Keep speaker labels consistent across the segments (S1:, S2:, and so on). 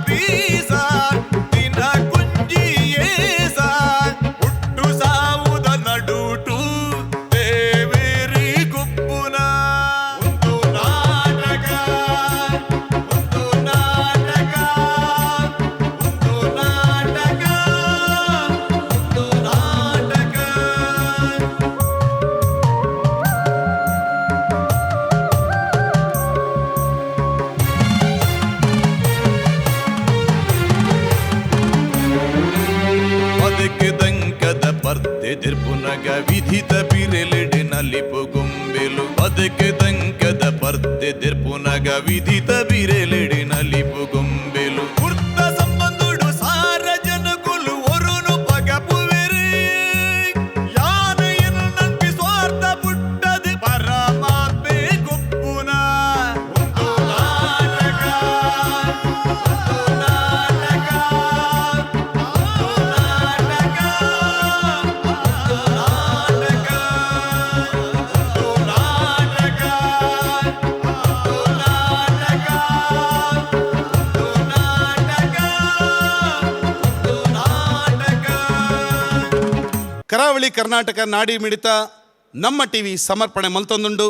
S1: ಬೀಸ ದಿನ ಕುಂಜಿ ಏಸ ಹುಟ್ಟು ಸಾವುದ ನಡುಟು ದೇವೇರಿ ಗುಪ್ಪುನ ಒಂದು ನಾಟಕ ಒಂದು ನಾಟಕ ಒಂದು ನಾಟಕ ಒಂದು ನಾಟಕ. ಅದಕ್ಕೆ ದಂಕದ ಪರ್ದೆ ದಿರ್ಪುನಗ ವಿಧಿತ ಬಿರೆಲೆಡೆ ನಲಿಪು ಗೊಂಬೆಲು. ಅದಕ್ಕೆ ದಂಕದ ಪರ್ದೆ ದಿರ್ಪುನಗ ವಿಧಿತ ಬಿರೆಲೆಡೆ ನಲಿಪು ಗೊಂಬೆಲು. ಕುರ್ತ ಸಂಬಂಧುಡು ಸಾರ ಜನಕುಲು ಒರುನು ಪಗಪುವೆರೆ. ಯಾನ ಎನ್ನಂಪಿ ಸ್ವಾರ್ಥ ಪುಟ್ಟದು ಪರಮಾತ್ಮೆ ಗುಪ್ಪುನ ಒಂದು ನಾಟಕ ಒಂದು ನಾಟಕ ಒಂದು ನಾಟಕ ಒಂದು ನಾಟಕ ಒಂದು ನಾಟಕ ಒಂದು ನಾಟಕ ಒಂದು ನಾಟಕ ಒಂದು ನಾಟಕ.
S2: ಕರಾವಳಿ ಕರ್ನಾಟಕ ನಾಡಿ ಮಿಡಿತ ನಮ್ಮ ಟಿವಿ ಸಮರ್ಪಣೆ ಮಲ್ತೊಂದುಂಡು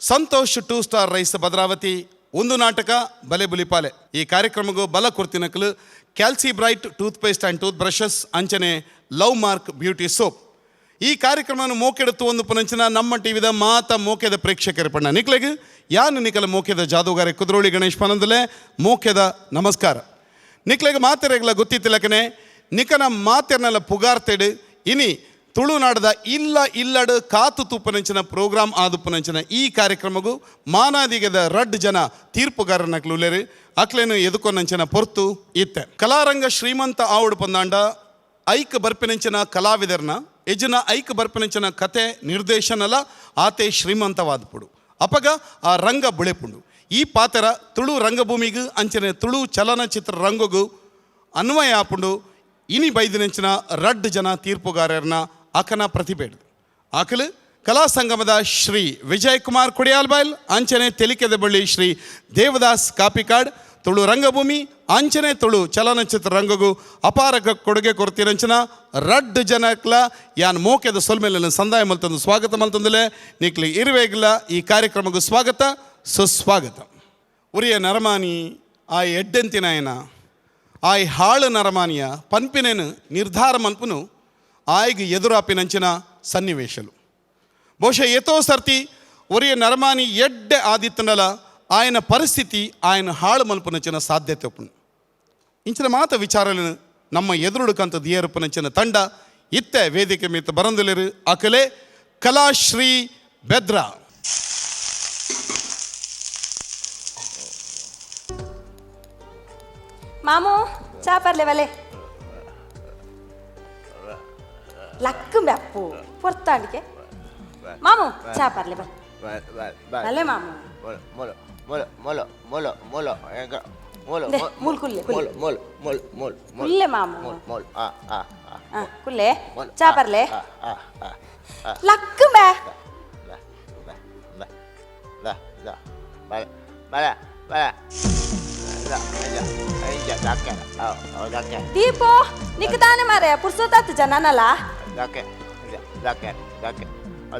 S2: Santosh two star rise Bhadravati ಒಂದು ನಾಟಕ ಬಲೆ ಬುಲಿಪಾಲೆ. ಈ ಕಾರ್ಯಕ್ರಮಗೂ ಬಲ ಕೊರ್ತಿನಕಲು Calci Bright toothpaste and toothbrushes ಅಂಚನೆ ಲವ್ ಮಾರ್ಕ್ ಬ್ಯೂಟಿ ಸೋಪ್. ಈ ಕಾರ್ಯಕ್ರಮವನ್ನು ಮೋಕೆಡುತ್ತು ಒಂದು ಪುನಂಚಿನ ನಮ್ಮ ಟಿವಿದ ಮಾತ ಮೋಕೆದ ಪ್ರೇಕ್ಷಕರ ಪಣ್ಣ ನಿಕ್ಲೆಗ್ ಯಾನು ನಿಕಲ ಮೋಕೆದ ಜಾದೂಗಾರೆ ಕುದ್ರೋಳಿ ಗಣೇಶ್ ಪನಂದಲೆ ಮೋಕೆದ ನಮಸ್ಕಾರ. ನಿಕ್ಲೆಗ್ ಮಾತೆರೆಗ್ಲ ಗೊತ್ತಿತ್ತಿಲಕನೆ ನಿಕನ ಮಾತೆರ್ನೆಲ್ಲ ಪುಗಾರ್ತೆಡು ಇನಿ ತುಳುನಾಡದ ಇಲ್ಲ ಇಲ್ಲಡು ಕಾತು ತೂಪನಂಚಿನ ಪ್ರೋಗ್ರಾಮ್ ಆದುಪ್ಪನಂಚಿನ ಈ ಕಾರ್ಯಕ್ರಮಗೂ ಮಾನಾದಿಗದ ರಡ್ ಜನ ತೀರ್ಪುಗಾರನಕ್ಲುಲೇರು ಅಕ್ಲೇನು ಎದುಕೊನಂಚಿನ ಪೊರ್ತು ಇತ್ತೆ. ಕಲಾರಂಗ ಶ್ರೀಮಂತ ಆವುಡು ಪಂದಾಂಡ ಐಕ್ ಬರ್ಪಿನಂಚಿನ ಕಲಾವಿದರ್ನ ಎಜುನ ಐಕ್ ಬರ್ಪಿನಂಚಿನ ಕತೆ ನಿರ್ದೇಶನಲ ಆತೆ ಶ್ರೀಮಂತವಾದಪುಡು ಅಪಗ ಆ ರಂಗ ಬುಳೆಪುಂಡು. ಈ ಪಾತ್ರ ತುಳು ರಂಗಭೂಮಿಗೂ ಅಂಚನೆ ತುಳು ಚಲನಚಿತ್ರ ರಂಗಗೂ ಅನ್ವಯ ಆಪುಂಡು. ಇನಿ ಬೈದಿನಂಚಿನ ರಡ್ ಜನ ತೀರ್ಪುಗಾರರನ್ನ ಅಕನ ಪ್ರತಿಭೆಡು ಆಕಲು ಕಲಾ ಸಂಗಮದ ಶ್ರೀ ವಿಜಯ್ ಕುಮಾರ್ ಕೊಡಿಯಾಲ್ಬೈಲ್ ಅಂಚನೆ ತೆಲಿಕೆದ ಬಳ್ಳಿ ಶ್ರೀ ದೇವದಾಸ್ ಕಾಪಿಕಾಡ್. ತುಳು ರಂಗಭೂಮಿ ಅಂಚನೆ ತುಳು ಚಲನಚಿತ್ರ ರಂಗಗೂ ಅಪಾರ ಕೊಡುಗೆ ಕೊರ್ತಿರಂಚನ ರಡ್ ಜನಕ್ಲ ಯಾನ್ ಮೋಕೆದ ಸೊಲ್ಮೆಲ್ಲ ಸಂದಾಯ ಮಲ್ತಂದು ಸ್ವಾಗತ ಮಲ್ತಂದಲೆ. ನಿಕ್ಲಿ ಇರುವೇಗ್ಲ ಈ ಕಾರ್ಯಕ್ರಮಕ್ಕೂ ಸ್ವಾಗತ ಸುಸ್ವಾಗತ. ಉರಿಯ ನರಮಾನಿ ಆ ಎಡ್ಡೆಂತಿನಾಯನ ಆಯ್ ಹಾಳು ನರಮಾನಿಯ ಪನ್ಪಿನೇನು ನಿರ್ಧಾರ ಮನ್ಪುನು ಆಯ್ಗ್ ಎದುರಾಪಿನಂಚಿನ ಸನ್ನಿವೇಶಲು. ಬಹುಶಃ ಏತೋ ಸರ್ತಿ ಒರಿಯ ನರಮಾನಿ ಎಡ್ಡೆ ಆದಿತ್ತನಲ ఆయన ಪರಿಸ್ಥಿತಿ ఆయన ಹಾಳು ಮಲ್ಪುನಂಚಿನ ಸಾಧ್ಯತೆ ಉಪ್ಪುಂಡು. ಇಂಚಿನ ಮಾತ ವಿಚಾರలను ನಮ್ಮ ಎದುರುಡುಕಂತ ದಿಯರುಪನಂಚಿನ ತಂಡ ಇತ್ತೆ ವೇದಿಕೆ ಮೀತ ಬರಂದುಲೇರು. ಅಕಲೆ ಕಲಾಶ್ರೀ ಬೆದ್ರ.
S3: ಮಾಮು ಚಾ ಪರ್ಲೆ ಬಲೆ ಲಕ್ಕುಂಬೆ ಅಪ್ಪು ಪೊರ್ತಾಂಡಿಕೆ. ಮಾಮು ಚಾ ಪರ್ಲೆ ಬಲ್ ಬಲೆ ಮಾಮು.
S4: ಮೊಲ ಮೊಲ ಮೊಲ ಮೊಲ ಮೊಲ ಮೊಲ.
S3: ದೆ, ಮೂಲ್ ಕುಲ್ಲೆ, ಕುಲ್ಲೆ.
S4: ಮೊಲ ಮೊಲ ಮೊಲ ಮೊಲ.
S3: ಕುಲ್ಲೆ ಮಾಮು.
S4: ಮೊಲ ಮೊಲ ಆ ಆ ಆ.
S3: ಆ, ಕುಲ್ಲೆ.
S4: ಮೊಲ.
S3: ಚಾ ಪರ್ಲೆ.
S4: ಆ ಆ ಆ ಆ.
S3: ಲಕ್ಕುಂಬೆ.
S4: ಲ ಲ ಲ ಲ ಲ ಬಲ ಬಲ ಬಲ ಲ ಐಜ ಐಜ ಡಾಕೆ ಆ ಡಾಕೆ.
S3: ದೀಪು ನಿಕ್ ತಾನೆ ಮಾರೆ ಪುರ್ಸೊತ್ತಾತು ಜನನಲ್ಲ.
S4: ಡಾಕೆ ಡಾಕೆ ಡಾಕೆ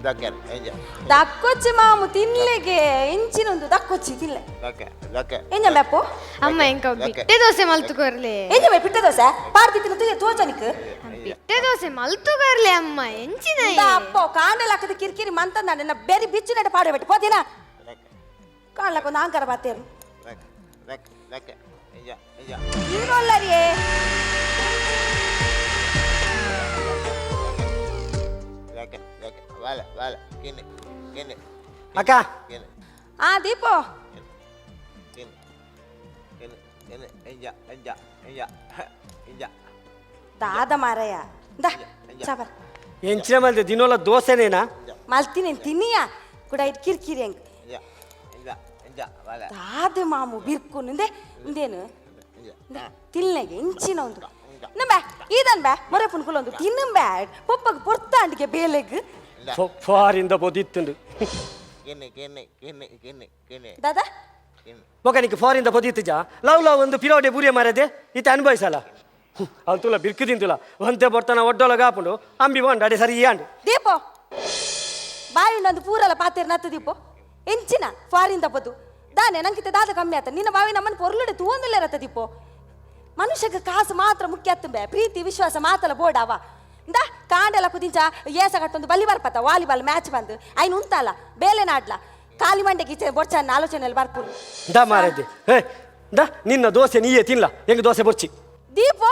S4: ಡಾಕೆ ಐಜ.
S3: ದಕ್ಕೊಚ್ಚಿ ಮಾಮು ತಿನ್ಲೆಗೆ ಇಂಚಿನೊಂದು ದಕ್ಕೊಚ್ಚಿ ತಿನ್ಲೆ.
S4: ಡಾಕೆ ಡಾಕೆ.
S3: ಎಂಜ ಬೆಪ್ಪು?
S5: ಅಮ್ಮ ಎಂಕ ಬಿಟ್ಟೆ ದೋಸೆ ಮಲ್ತುಕೊರ್ಲೆ.
S3: ಎಂಜ ಬೆ ಪಿಟ್ಟ ದೋಸೆ ಪಾರ್ತಿ ತಿನ್ನು ತುಯ ತೋಚನಿಕ್.
S5: ಬಿಟ್ಟೆ ದೋಸೆ ಮಲ್ತುಕೊರ್ಲೆ ಅಮ್ಮ ಎಂಚಿನ.
S3: ಅಪ್ಪೋ ಕಾಂಡಲ ಹಾಕದ ಕಿರಿಕಿರಿ ಮಂತ ನನ್ನ ಬೇರೆ ಬಿಚ್ಚು ನೆಟ ಪಾಡ ಬಿಟ್ಟು ಪೋದಿನ ಕಾಣ್ಲಕ್ಕ ಒಂದು ಆಂಕರ ಬಾತೇರು.
S4: ಡಾಕೆ ಡಾಕೆ ಡಾಕೆ ಐಜ ಐಜ.
S3: ಈರೋಲ್ಲರಿಯೇ.
S4: ಡಾಕೆ ಡಾಕೆ ಬಲ ಬಲ ಕಿನ್ನಿ ಕಿನ್ನಿ.
S6: ಅಕ್ಕ.
S4: ಕಿನ್ನಿ.
S3: ಆ ದೀಪು.
S4: ಕಿನ್ನಿ ಕಿನ್ನಿ ಕಿನ್ನಿ ಐಜ ಐಜ ಐಜ ಐಜ.
S3: ದಾದ ಮಾರಯ್ಯ ಇಂದ ಚಾಬರ್.
S6: ಎಂಚಿನ ಮಲ್ತೆ ದಿನೋಲ ದೋಸೆನೇನಾ?
S3: ಮಲ್ತೀನಿ ತಿನ್ನಿಯ ಕೂಡ it ಕಿರಿಕಿರಿ ಹೆಂಗ್.
S4: ಐಜ ಐಜ ಐಜ ಬಲ.
S3: ದಾದ ಮಾಮು ಬಿರ್ಕು ನಿಂದೆ ಇಂದೇನು ತಿನ್ಲೆಗೆ ಇಂಚಿನ ಒಂದು ನಂಬೆ ಈದನ್ ಬೇ ಮೊರೆ ಪುನ್ಕುಲೊಂದು ತಿನ್ನುಂಬೆ ಪೊಪ್ಪಗ್ ಪೊರ್ತಾಂಡಿಗೆ ಬೇಲೆಗ್.
S6: ಫಾರಿಂದ ಬೊದಿತ್ತುಂಡು.
S4: ಕಿನ್ನಿ ಕಿನ್ನಿ ಕಿನ್ನಿ ಕಿನ್ನಿ ಕಿನ್ನಿ.
S3: ದಾದಾ.
S6: ಬೊಕನಿಕ್ ಫಾರಿನ್ ದ ಪೊದಿತ್ತಿಜ ಲವ್ ಲವ್ ಒಂದು ಪಿರೋಡೆ ಬೂರಿಯ ಮಾರದೆ ಇತ್ತೆ ಅನುಭವಿಸಲ್ಲ. ಅವ್ನು ತುಲ ಬಿರ್ಕು ತಿಂತುಲ ಒಂತೆ ಬರ್ತನ ಒಡ್ಡೊಳಗ ಆಪುಂಡು ಅಂಬಿ ಬೋಂಡು ಅಡೆ ಸರಿ ಆಂಡು.
S3: ದೀಪೋ ಬಾವಿನೊಂದು ಪೂರಲ ಪಾತೇರ್ ನತ್ತು ದೀಪೋ ಎಂಚಿನ ಫಾರಿನ್ ದಪ್ಪದು ದಾನೆ ನಂಗಿತ ದಾದ ಕಮ್ಮಿ ಆತ ನಿನ್ನ ಬಾವಿ ನಮ್ಮನ್ನು ಪೊರ್ಲುಡೆ ತೂವೊಂದುಲ್ಲೆ ರತ್ತ ದೀಪೋ. ಮನುಷ್ಯಗೆ ಕಾಸು ಮಾತ್ರ ಮುಖ್ಯ ಅತ್ತುಂಬೆ, ಪ್ರೀತಿ ವಿಶ್ವಾಸ ಮಾತಲ ಬೋಡಾವ. ಇಂದ ಕಾಂಡೆಲ ಕುದಿಂಚ ಏಸ ಕಟ್ಟೊಂದು ಬಲಿ ಬರ್ಪತ ವಾಲಿಬಾಲ್ ಮ್ಯಾಚ್ ಬಂದು ಐನು ಉಂತಲ್ಲ ಬೇಲೆ ನಾಡ್ಲ ಖಾಲಿ ಮಂಡೆ ಗೀಚೆ ಬೊಡ್ಚನ್ನ ಆಲೋಚನೆಯಲ್ಲಿ ಬರ್ಪುನು.
S6: ದಾ ಮಾರದ್ದೆ ಹೇ ದಾ ನಿನ್ನ ದೋಸೆ ನೀಯೇ ತಿನ್ಲ, ಹೆಂಗ್ ದೋಸೆ ಬೊರ್ಚಿ.
S3: ದೀಪೋ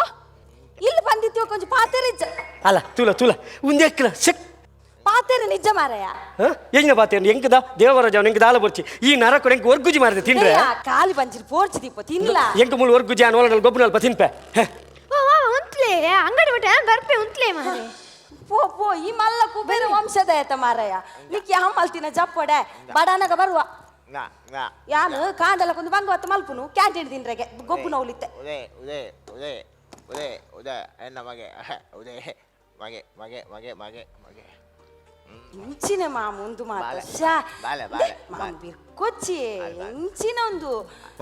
S3: ಇಲ್ಲಿ ಬಂದಿತ್ತೀವ ಕೊಂಚ ಪಾತೆರಿಜ್ಜ.
S6: ಅಲ್ಲ ತುಲ ತುಲ ಉಂದೆಕ್ಲ ಶಕ್
S3: ಪಾತೆರು ನಿಜ ಮಾರಯ್ಯ.
S6: ಎಂಗ ಪಾತೇನು ಎಂಕದ ದೇವರಾಜ ಎಂಕ್ ದಾಲ ಬೊರ್ಚಿ ಈ ನರಕೊಡ ಎಂಕ್ ಒರ್ಗುಜಿ ಮಾರದೆ ತಿಂಡ್ರೆ.
S3: ಖಾಲಿ ಬಂಜಿರ್ ಪೋರ್ಚಿ ದೀಪೋ ತಿನ್ಲ.
S6: ಎಂಕ್ ಮುಳು ಒರ್ಗುಜಿ ಆನ್ ಒಳಗಲ್ ಗೊಬ್ಬನಲ್ಪ ತಿನ್ಪೆ.
S5: ಓ ಮಾಮ ಉಂತ್ಲೆ ಅಂಗಡಿ ಬಿಟ್ಟೆ ಬರ್ಪೆ ಉಂತ್ಲೆ ಮಾರೆ.
S3: ಪೋ ಪೋ ಈ ಮಲ್ಲ ಕುಬೇರ ವಂಶದ ಆಯ್ತ ಮಾರಯ್ಯ, ನಿಕ್ ಯಾವ ಮಲ್ತಿನ ಜಪ್ಪಡೆ ಬಡಾನಗ ಬರುವ ಯಾನು ಕಾಂಡಲ ಕೊಂದು ಬಂಗ ಹೊತ್ತು ಮಲ್ಪುನು ಕ್ಯಾಂಟೀನ್ ತಿಂದ್ರೆಗೆ ಗೊಬ್ಬು ನೋಲಿತ್ತೆ.
S4: ಉದಯ ಉದಯ ಉದಯ ಉದಯ ಉದಯ ಎನ್ನ ಮಗೆ ಉದಯ ಮಗೆ ಮಗೆ ಮಗೆ ಮಗೆ ಮಗೆ
S3: ಇಂಚಿನ ಮಾಮ ಒಂದು ಮಾತು
S4: ಬಾಲೆ, ಬಾಲೆ,
S3: ಮಾಮ ಬಿರ್ಕೊಚ್ಚಿ ಇಂಚಿನ ಒಂದು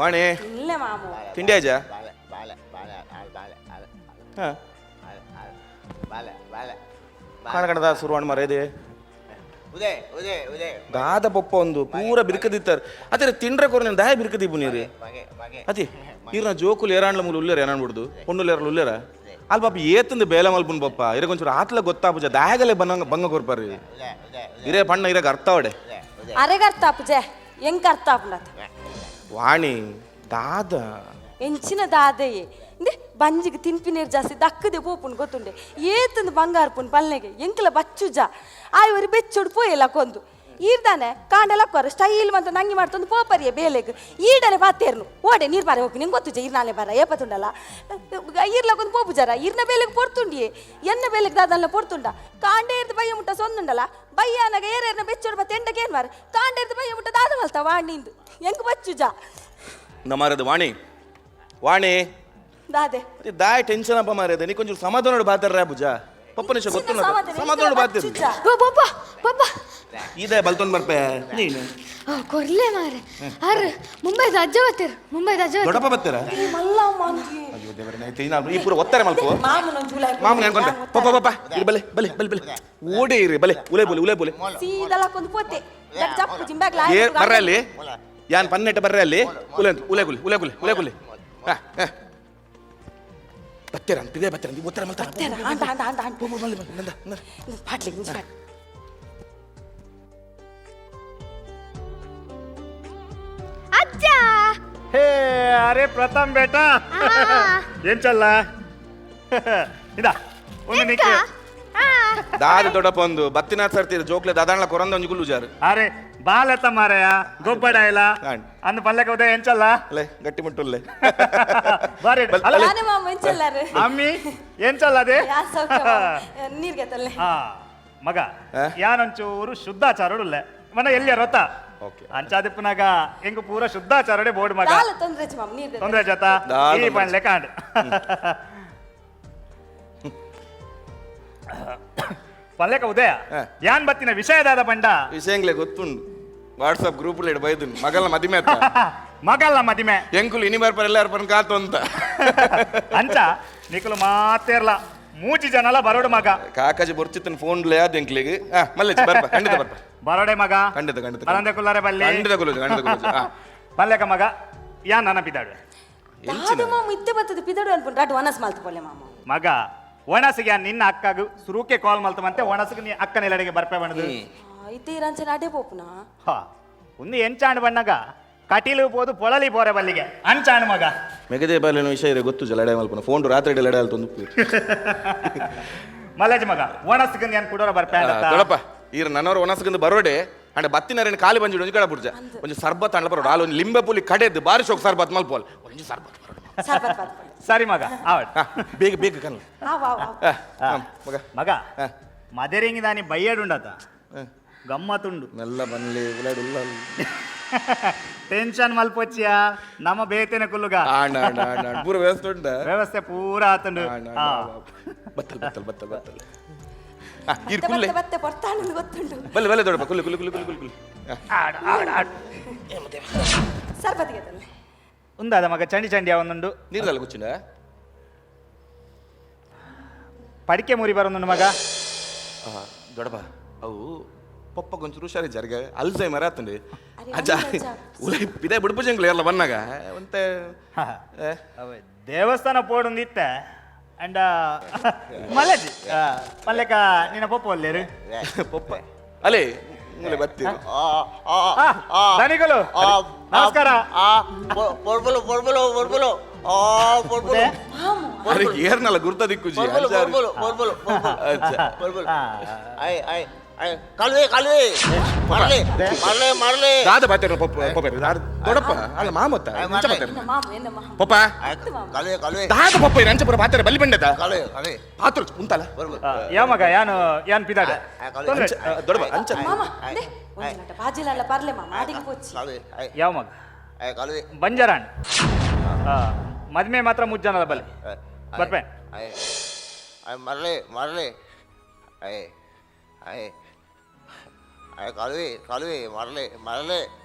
S1: ವಾಣಿ
S3: ಇಲ್ಲ ಮಾಮು
S1: ತಿಂಡಿ ಆಜಾ?
S4: ಬಾಲೆ ಬಾಲೆ ಬಾಲೆ ಬಾಲೆ ಬಾಲೆ
S1: ಹಾಂ
S4: ಬಾಲೆ ಬಾಲೆ
S1: ಕಾಣ ಕಣದ ಸುರುವಾಣ ಮರೇದೆ
S4: ಉದಯ ಉದಯ ಉದಯ
S1: ದಾದ ಪಪ್ಪ ಒಂದು ಪೂರ ಬಿರ್ಕದಿತ್ತಾರೆ ಅದೇ ತಿಂಡ್ರೆ ಕೊರ ನೀನು ದಾಯ ಬಿರ್ಕದಿ ಪುನೀರಿ
S4: ಮಗೆ ಮಗೆ
S1: ಅತಿ ಈರ್ನ ಜೋಕುಲು ಏರಾಂಡ್ಲ ಮೂಲು ಉಲ್ಲೇರ ಏನಾನ್ಬಿಡ್ದು ಪೊಣ್ಣುಲು ಏರಲು ಉಲ್ಲೇರ ಅಲ್ಲಿ ಪಾಪ ಏತಂದು ಬೇಲೆ ಮಲ್ಪುನ್ ಪಪ್ಪ ಇರ ಕೊಂಚೂರು ಆತ್ಲ ಗೊತ್ತಾಪುಜ ದಾಯಗಲೆ ಬಂಗ ಬಂಗ ಕೊರ್ಪಾರಿ
S4: ಉದಯ ಉದಯ
S1: ಇರೇ ಪಣ್ಣ ಇರಗ ಅರ್ಥ ಅವಡೆ
S3: ಅರೆಗೆ ಅರ್ಥ ಆಪುಜೆ ಎಂಕ್ ಅರ್ಥ ಆಪುಂಡತ.
S1: ವಾಣಿ ದಾದ
S3: ಎಂಚಿನ ದಾದೆಯೇ ಇಂದೆ ಬಂಜಿಗೆ ತಿನ್ಪಿ ನೀರು ಜಾಸ್ತಿ ದಕ್ಕದೆ ಪೋಪುನ್ ಗೊತ್ತುಂಡೆ ಏತಂದು ಬಂಗಾರಪುನ್ ಪಲ್ನೆಗೆ ಎಂಕಲ ಬಚ್ಚುಜ ಆಯ್ ಬೆಚ್ಚುಡು ಪೋಯಲ್ಲ ಕೊಂದು ಈರ್ದಾನೆ ಕಾಂಡೆಲ ಕೊರ ಸ್ಟೈಲ್ ಮಂತ ನಂಗಿ ಮಾಡ್ತೊಂದು ಪೋಪರಿಯ ಬೇಲೆಗ್ ಈಡನೆ ಪಾತೇರ್ನು ಓಡೆ ನೀರು ಬಾರೆ ಹೋಗಿ ನಿಂಗೆ ಗೊತ್ತುಜ ಈರ್ನಾಲೆ ಬಾರ ಏಪತುಂಡಲ್ಲ ಈರ್ಲಕ್ಕೊಂದು ಪೋಪುಜಾರ ಈರ್ನ ಬೇಲೆಗ್ ಪೊರ್ತುಂಡಿಯೇ ಎನ್ನ ಬೇಲೆಗ್ ದಾದಲ್ಲ ಪೊರ್ತುಂಡ ಕಾಂಡೆ ಇರ್ದು ಬಯ್ಯ ಮುಟ್ಟ ಸೊಂದುಂಡಲ್ಲ ಬಯ್ಯಾನಾಗ ಏರೇರ್ನ ಬೆಚ್ಚೋಡು ಬತ್ತೆ ಎಂಡಕ್ಕೆ ಏನ್ ಮಾರ ಕಾಂಡೆ ಇರ್ದು ಬಯ್ಯ ಮುಟ್ಟ ದಾದ ಮಲ್ತ ವಾಣಿಂದು ಎಂಕ್ ಬಚ್ಚುಜ
S1: ನಮಾರದು ವಾಣಿ ವಾಣಿ
S3: ದಾದೆ
S1: ಅದೇ ದಾಯ ಟೆನ್ಷನ್ ಅಪ್ಪ ಮಾರೇದೆ ನೀ ಕೊಂಚೂರು ಸಮಾಧಾನ ಬಾತಾರ ಪೂಜಾ ಪಪ್ಪ ನಿಮಿಷ ಗೊತ್ತು ಸಮಾಧಾನ ಬಾತಿರ್
S5: ಓ ಪಪ್ಪ ಪಪ್ಪ
S1: ಇದೆ ಬಲ್ತೊಂದು ಬರ್ಪೆ ನೀನು
S5: ಓ ಕೊರ್ಲೆ ಮಾರೆ ಅರ್ ಮುಂಬೈದ ಅಜ್ಜ ಬತ್ತೀರ್ ಮುಂಬೈದ ಅಜ್ಜ ಬತ್ತೀರ್.
S1: ದೊಡ್ಡಪ್ಪ ಬರ್ತೀರಾ?
S3: ಮಲ್ಲ ಮಾಂದಿ
S1: ಅಯ್ಯೋ ದೇವರೇ ನೈತೆ ಈ ಪೂರ ಒತ್ತಾರೆ ಮಲ್ಪು
S3: ಮಾಮೂನ ಜೂಲ
S1: ಮಾಮೂಲಿ ಅನ್ಕೊಂಡೆ ಪಪ್ಪ ಪಪ್ಪ ಇರು ಬಲೆ ಬಲೆ ಬಲೆ ಬಲೆ ಓಡಿ ಇರಿ ಬಲೆ ಉಲೆ ಬೋಲೆ ಉಲೆ ಬೋಲೆ
S3: ಸೀದಲಕ್ಕೊಂದು ಪೋತೆ ಚಪ್ಪು ಜಿಂಬಾಗ್ಲ
S1: ಏ ಬರ್ರೆ ಅಲ್ಲಿ ಯಾನ್ ಪನ್ನೆಟ್ಟ ಬರ್ರೆ ಅಲ್ಲಿ ಉಲೆ ಅಂತ ಉಲೆ ಗುಲಿ ಉಲೆ ಗುಲಿ ಉಲೆ ಗುಲಿ ಹಾ ಹಾ ಬತ್ತೀರ ಅಂತ ಇದೇ ಬತ್ತೀರ ಅಂತ ಒತ್ತಾರೆ ಮಲ್ತಾರ
S3: ಅಂಡ ಅಂಡ ಅಂಡ ಅಂಡ
S1: ಬಲೆ ಬಲೆ ನಂದ ನಂದ
S3: ಪಾಟ್ಲಿ ಇಂಚ್ ಪಾಟ್ಲಿ.
S5: ಅಜ್ಜ
S7: ಹೇ ಅರೆ ಪ್ರಥಮ್ ಬೇಟಾ ಏನ್ ಚಲ್ಲ ಇದ ಒಂದು ನಿಕ್ಕೆ
S1: ದಾದ ದೊಡ್ಡಪ್ಪ ಒಂದು ಬತ್ತಿನ ಸರ್ತಿ ಜೋಕ್ಲೆ ದಾದಾಣ್ಲ ಕೊರಂದ ಒಂಜಿ ಗುಲ್ಲು ಜಾರು
S7: ಅರೆ ಬಾಲೆತ್ತ ಮಾರಾಯ ಗೊಬ್ಬಡ ಇಲ್ಲ
S1: ಆಂಡ್.
S7: ಅಂದ್ ಪಲ್ಯಕ್ಕೆ ಉದಯ ಎಂಚಲ್ಲ
S1: ಅಲ್ಲೇ ಗಟ್ಟಿ ಮುಟ್ಟುಲ್ಲೆ
S7: ಬಾರಿ ಅಲ್ಲ
S3: ನಾನೇ ಮಾಮ ಎಂಚಲ್ಲಾರು
S7: ಅಮ್ಮಿ ಎಂಚಲ್ಲ ಅದೇ
S3: ಯಾ ಸೌಖ್ಯ ಮಾಮ. ನೀರ್ಗೆ ತಲ್ಲೆ
S7: ಹಾ ಮಗ
S1: ಆ?
S7: ಯಾನೊಂಚೂರು ಶುದ್ಧಾಚಾರುಡುಲ್ಲೆ ಮನ ಎಲ್ಲಿಯ ರೊತ್ತ
S1: ಓಕೆ.
S7: ಅಂಚಾದಿಪ್ಪನಾಗ ಹೆಂಗ ಪೂರ ಶುದ್ಧಾಚಾರುಡೆ ಬೋರ್ಡ್ ಮಗ
S3: ದಾಲ ತೊಂದ್ರೆ ಮಾಮ ನೀರ್ಗೆ
S7: ತೊಂದ್ರೆ ಜತ
S1: ದಾಲ್
S7: ಈ
S1: ತೊಂದ್ರೆ.
S7: ಪಣ್ಲೆ ಕಾಂಡ್ ಪಲ್ಯಕ ಉದಯ
S1: ಆ.
S7: ಯಾನ್ ಬತ್ತಿನ ವಿಷಯದಾದ ಪಂಡ
S1: ವಿಷಯಂಗ್ಲೆ ಗೊತ್ತುಂಡು ವಾಟ್ಸಪ್ ಗ್ರೂಪ್ ಇಡ ಬೈದುನ್ ಮಗಲ ಮದಿಮೆ ಆತ
S7: ಮಗಲ್ಲ ಮದಿಮೆ
S1: ಎಂಕುಲು ಇನಿ ಬರ್ಪರ್ ಎಲ್ಲ ಬರ್ಪರ್ ಕಾತು ಅಂತ
S7: ಅಂಚ ನಿಕುಲು ಮಾತೇರ್ಲ ಮೂಜಿ ಜನಲ ಬರೋಡು ಮಗ
S1: ಕಾಕಾಜಿ ಬೊರ್ಚಿತ್ತನ್ ಫೋನ್ ಲೇ ಆದ ಎಂಕ್ಲಿಗೆ ಹಾ ಮಲ್ಲೆ ಬರ್ಪ ಖಂಡಿತ ಬರ್ಪ
S7: ಬರೋಡೆ ಮಗ
S1: ಖಂಡಿತ ಖಂಡಿತ
S7: ಬರಂದೆ ಕುಲ್ಲಾರೆ ಬಲ್ಲಿ
S1: ಖಂಡಿತ ಕುಲ್ಲುಜ ಖಂಡಿತ ಕುಲ್ಲುಜ ಹಾ
S7: ಪಲ್ಯಕ ಮಗ ಯಾನ್ ನೆನಪಿದ್ದಾಡು
S3: ದಾದ ಮಾಮ ಇತ್ತೆ ಬತ್ತದ ಪಿದಡು ಅನ್ಕೊಂಡು ಅಡ್ ವನಸ್ ಮಾಲ್ತ ಪೋಲೆ ಮಾಮ.
S7: ಮಗ ಒಣಸಿಗೆ ನಿನ್ನ ಅಕ್ಕಗು ಸುರುಕೆ ಕಾಲ್ ಮಲ್ತಮಂತೆ ಒಣಸಿಗೆ ನೀ ಅಕ್ಕನ ಎಲ್ಲಡೆಗೆ ಬರ್ಪೆ ಬಣ್ಣದು.
S3: ಇತ್ತೆ ಇರಂಚನ ಅಡೆ ಪೋಪುನಾ?
S7: ಹಾ ಒಂದು ಎಂಚಾಣ್ ಬಣ್ಣಗ ಕಟೀಲು ಪೋದು ಪೊಳಲಿ ಪೋರೆ ಬಲ್ಲಿಗೆ ಅಂಚಾಣ್ ಮಗ.
S1: ಮೆಗದೆ ಬಾಲಿನ ವಿಷಯ ಇರೆ ಗೊತ್ತು ಲಡೆ ಮಲ್ಪನ ಫೋನ್ ರಾತ್ರಿ ಲಡೆ ಅಲ್ತೊಂದು
S7: ಮಲ್ಲೇಜ್ ಮಗ ಒಣಸಿಗೆ ಏನ್ ಕುಡೋರ ಬರ್ಪೆ ಅಂಡತ್ತ?
S1: ದೊಡಪ್ಪ ಈರ್ ನನ್ನವರು ಒಣಸ್ಕಂದು ಬರೋಡೆ ಅಂಡ ಬತ್ತಿನರೇನು ಖಾಲಿ ಬಂಜಿಡು ಒಂಜಿ ಕಡ ಬುಡ್ಜ ಒಂಜಿ ಸರ್ಬತ್ ಅಂಡ ಬರೋಡು ಆಲ್ ಒಂಜಿ ಲಿಂಬೆ ಪುಲಿ ಕಡೆದ್ದು ಬಾರಿ ಶೋಕ್ ಸರ್ಬತ್ ಮಲ್ಪೋಲ್ ಒಂಜಿ ಸರ್ಬತ್ ಬರೋಡು.
S3: ಸರ್ಬತ್ ಬಾತ್ ಪೋಲೆ.
S7: ಸರಿ ಮಗ ಆವಡ್.
S1: ಹಾ, ಬೇಗ ಬೇಗ ಕಲ್ಲ
S3: ಆವ್ ಆವ್ ಆವ್.
S1: ಮಗ
S7: ಮಗ
S1: ಹಾ.
S7: ಮದರಿಂಗಿ ದಾನಿ ಬಯ್ಯಡುಂಡತ ಗಮ್ಮತ್ತುಂಡು.
S1: ಮೆಲ್ಲ ಬನ್ಲಿ ಉಲಾಡು ಉಲ್ಲ
S7: ಟೆನ್ಷನ್ ಮಲ್ಪೊಚ್ಚಿಯ ನಮ್ಮ ಬೇತೇನೆ ಕುಲ್ಲುಗ.
S1: ಆಂಡ ಆಂಡ ಆಂಡ ಆಂಡ ಪೂರ ವ್ಯವಸ್ಥೆ ಉಂಟ
S7: ವ್ಯವಸ್ಥೆ ಪೂರ ಆತುಂಡು.
S1: ಆಂಡ, ಆಂಡ,
S7: ಹಾ.
S1: ಆಂಡ. ಬತ್ತಲ್ ಬತ್ತಲ್ ಬತ್ತಲ್ ಬತ್ತಲ್ ಆ, ಈರ್
S3: ಬತ್ತೆ
S1: ಕುಲ್ಲೆ
S3: ಬತ್ತೆ ಬತ್ತೆ ಪೊರ್ತಾನಂದು ಗೊತ್ತುಂಡು.
S1: ಬಲ್ಲೆ ಬಲ್ಲೆ ದೊಡಪ್ಪ ಕುಲ್ಲೆ ಕುಲ್ಲೆ ಕುಲ್ಲೆ ಕುಲ್ಲೆ ಕುಲ್ಲೆ ಕುಲ್ಲೆ.
S7: ಆಡು ಆಡು ಆಡು.
S3: ಸರ್ಬತ್ತಿಗೆ ತನ್ನೆ.
S7: ಉಂದಾದ ಮಗ ಚಂಡಿ ಚಂಡಿ ಅವನುಂಡು.
S1: ನೀರ್ದಲ್ಲ ಕೂಚಿಂಡ.
S7: ಪಡಿಕೆ ಮುರಿ ಬರೋನುಂಡು ಮಗ.
S1: ದೊಡಬ, ಅವು ಪಪ್ಪ ಕೊಂಚ ಹುಷಾರಿ ಜರ್ಗ, ಅಲ್ಝೈಮರ್ ಆತಂಡಿ.
S3: ಅರೆ,
S1: ಅಜ್ಜ.
S3: ಅಜ್ಜ.
S1: ಉಲೈ ಪಿದೆ ಬಿಡ್ಪು ಜಂಗ್ಲು ಎಲ್ಲ ಬನ್ನಾಗ ಒಂತೆ. ಏ,
S7: ಅವೆ ದೇವಸ್ಥಾನ ಪೋಡೊಂದು ಇತ್ತ ಅಂಡ ಮಲ್ಲಜಿ ಮಲ್ಲಕ ನಿನ್ನ ಪಪ್ಪ ಒಲ್ಲೇರು.
S1: ಪಪ್ಪ ಅಲೇ ಮೂಲೆ ಬತ್ತೀರು.
S4: ಆ ಆ ಆ
S7: ದನಿಗಳು ನಮಸ್ಕಾರ.
S4: ಆ ಪೊರ್ಬಲು ಪೊರ್ಬಲು ಪೊರ್ಬಲು ಆ ಪೊರ್ಬಲು.
S1: ಅರೆ, ಏರ್ನಲ್ಲ ಗುರ್ತ ದಿಕ್ಕುಜಿ.
S4: ಪೊರ್ಬಲು.
S1: ಅಜ್ಜ.
S4: ಪೊರ್ಬಲು ಪೊರ್ಬಲು ಪೊರ್ಬಲು.
S1: ಅಜ್ಜ.
S4: ಪೊರ್ಬಲು. I I I ಕಲ್ವೆ ಕಲ್ವೆ ಮರಲೆ ಮರಲೆ ಮರಲೆ.
S1: ದಾದ ಬಾತೇರ ಪಪ್ಪ ಪಪ್ಪ ದೊಡಪ್ಪ ಅಲ್ಲ ಮಾಮತ್ತ ಅಂಚ ಬಾತೇರ.
S3: ಎನ್ನ ಮಾಮ, ಎನ್ನ ಮಾಮ.
S1: ಪಪ್ಪ.
S4: ಕಲ್ವೆ ಕಲ್ವೆ.
S1: ದಾದ ಪಪ್ಪ ಅಂಚ ಪುರ ಬಾತೇರ ಬಲಿ ಬಂಡದ.
S4: ಕಲ್ವೆ ಕಲ್ವೆ.
S1: ಪಾತ್ರ ಉಂತಲ್ಲ.
S4: ಪೊರ್ಬಲು.
S7: ಯಾವ ಮಗ ಯಾನು ಯಾನ್ ಪಿದಾಡ. ತೊಂದ್ರೆ
S1: ಅಂಚ ದೊಡಬ ಅಂಚ.
S3: ಮಾಮ, ನೆ, ಒಂಜಿ ಲೋಟ ಬಾಜಿಲಲ್ಲ ಪರ್ಲೆ ಮಾಮ, ಅಡಿಗೆ ಪೋಚಿ.
S4: ಕಲ್ವೆ I.
S7: ಯಾವ ಮಗ?
S4: I ಕಲ್ವೆ.
S7: ಬಂಜಾರಾಣ್ ಮದ್ಮೆ ಮಾತ್ರ ಮುಜ್ಜನದ ಬಲಿ ಬರ್ಪೆ.
S4: I I ಮರಲೆ ಮರಲೆ I I I ಕಲ್ವೆ ಕಲ್ವೆ ಮರಲೆ ಮರಲೆ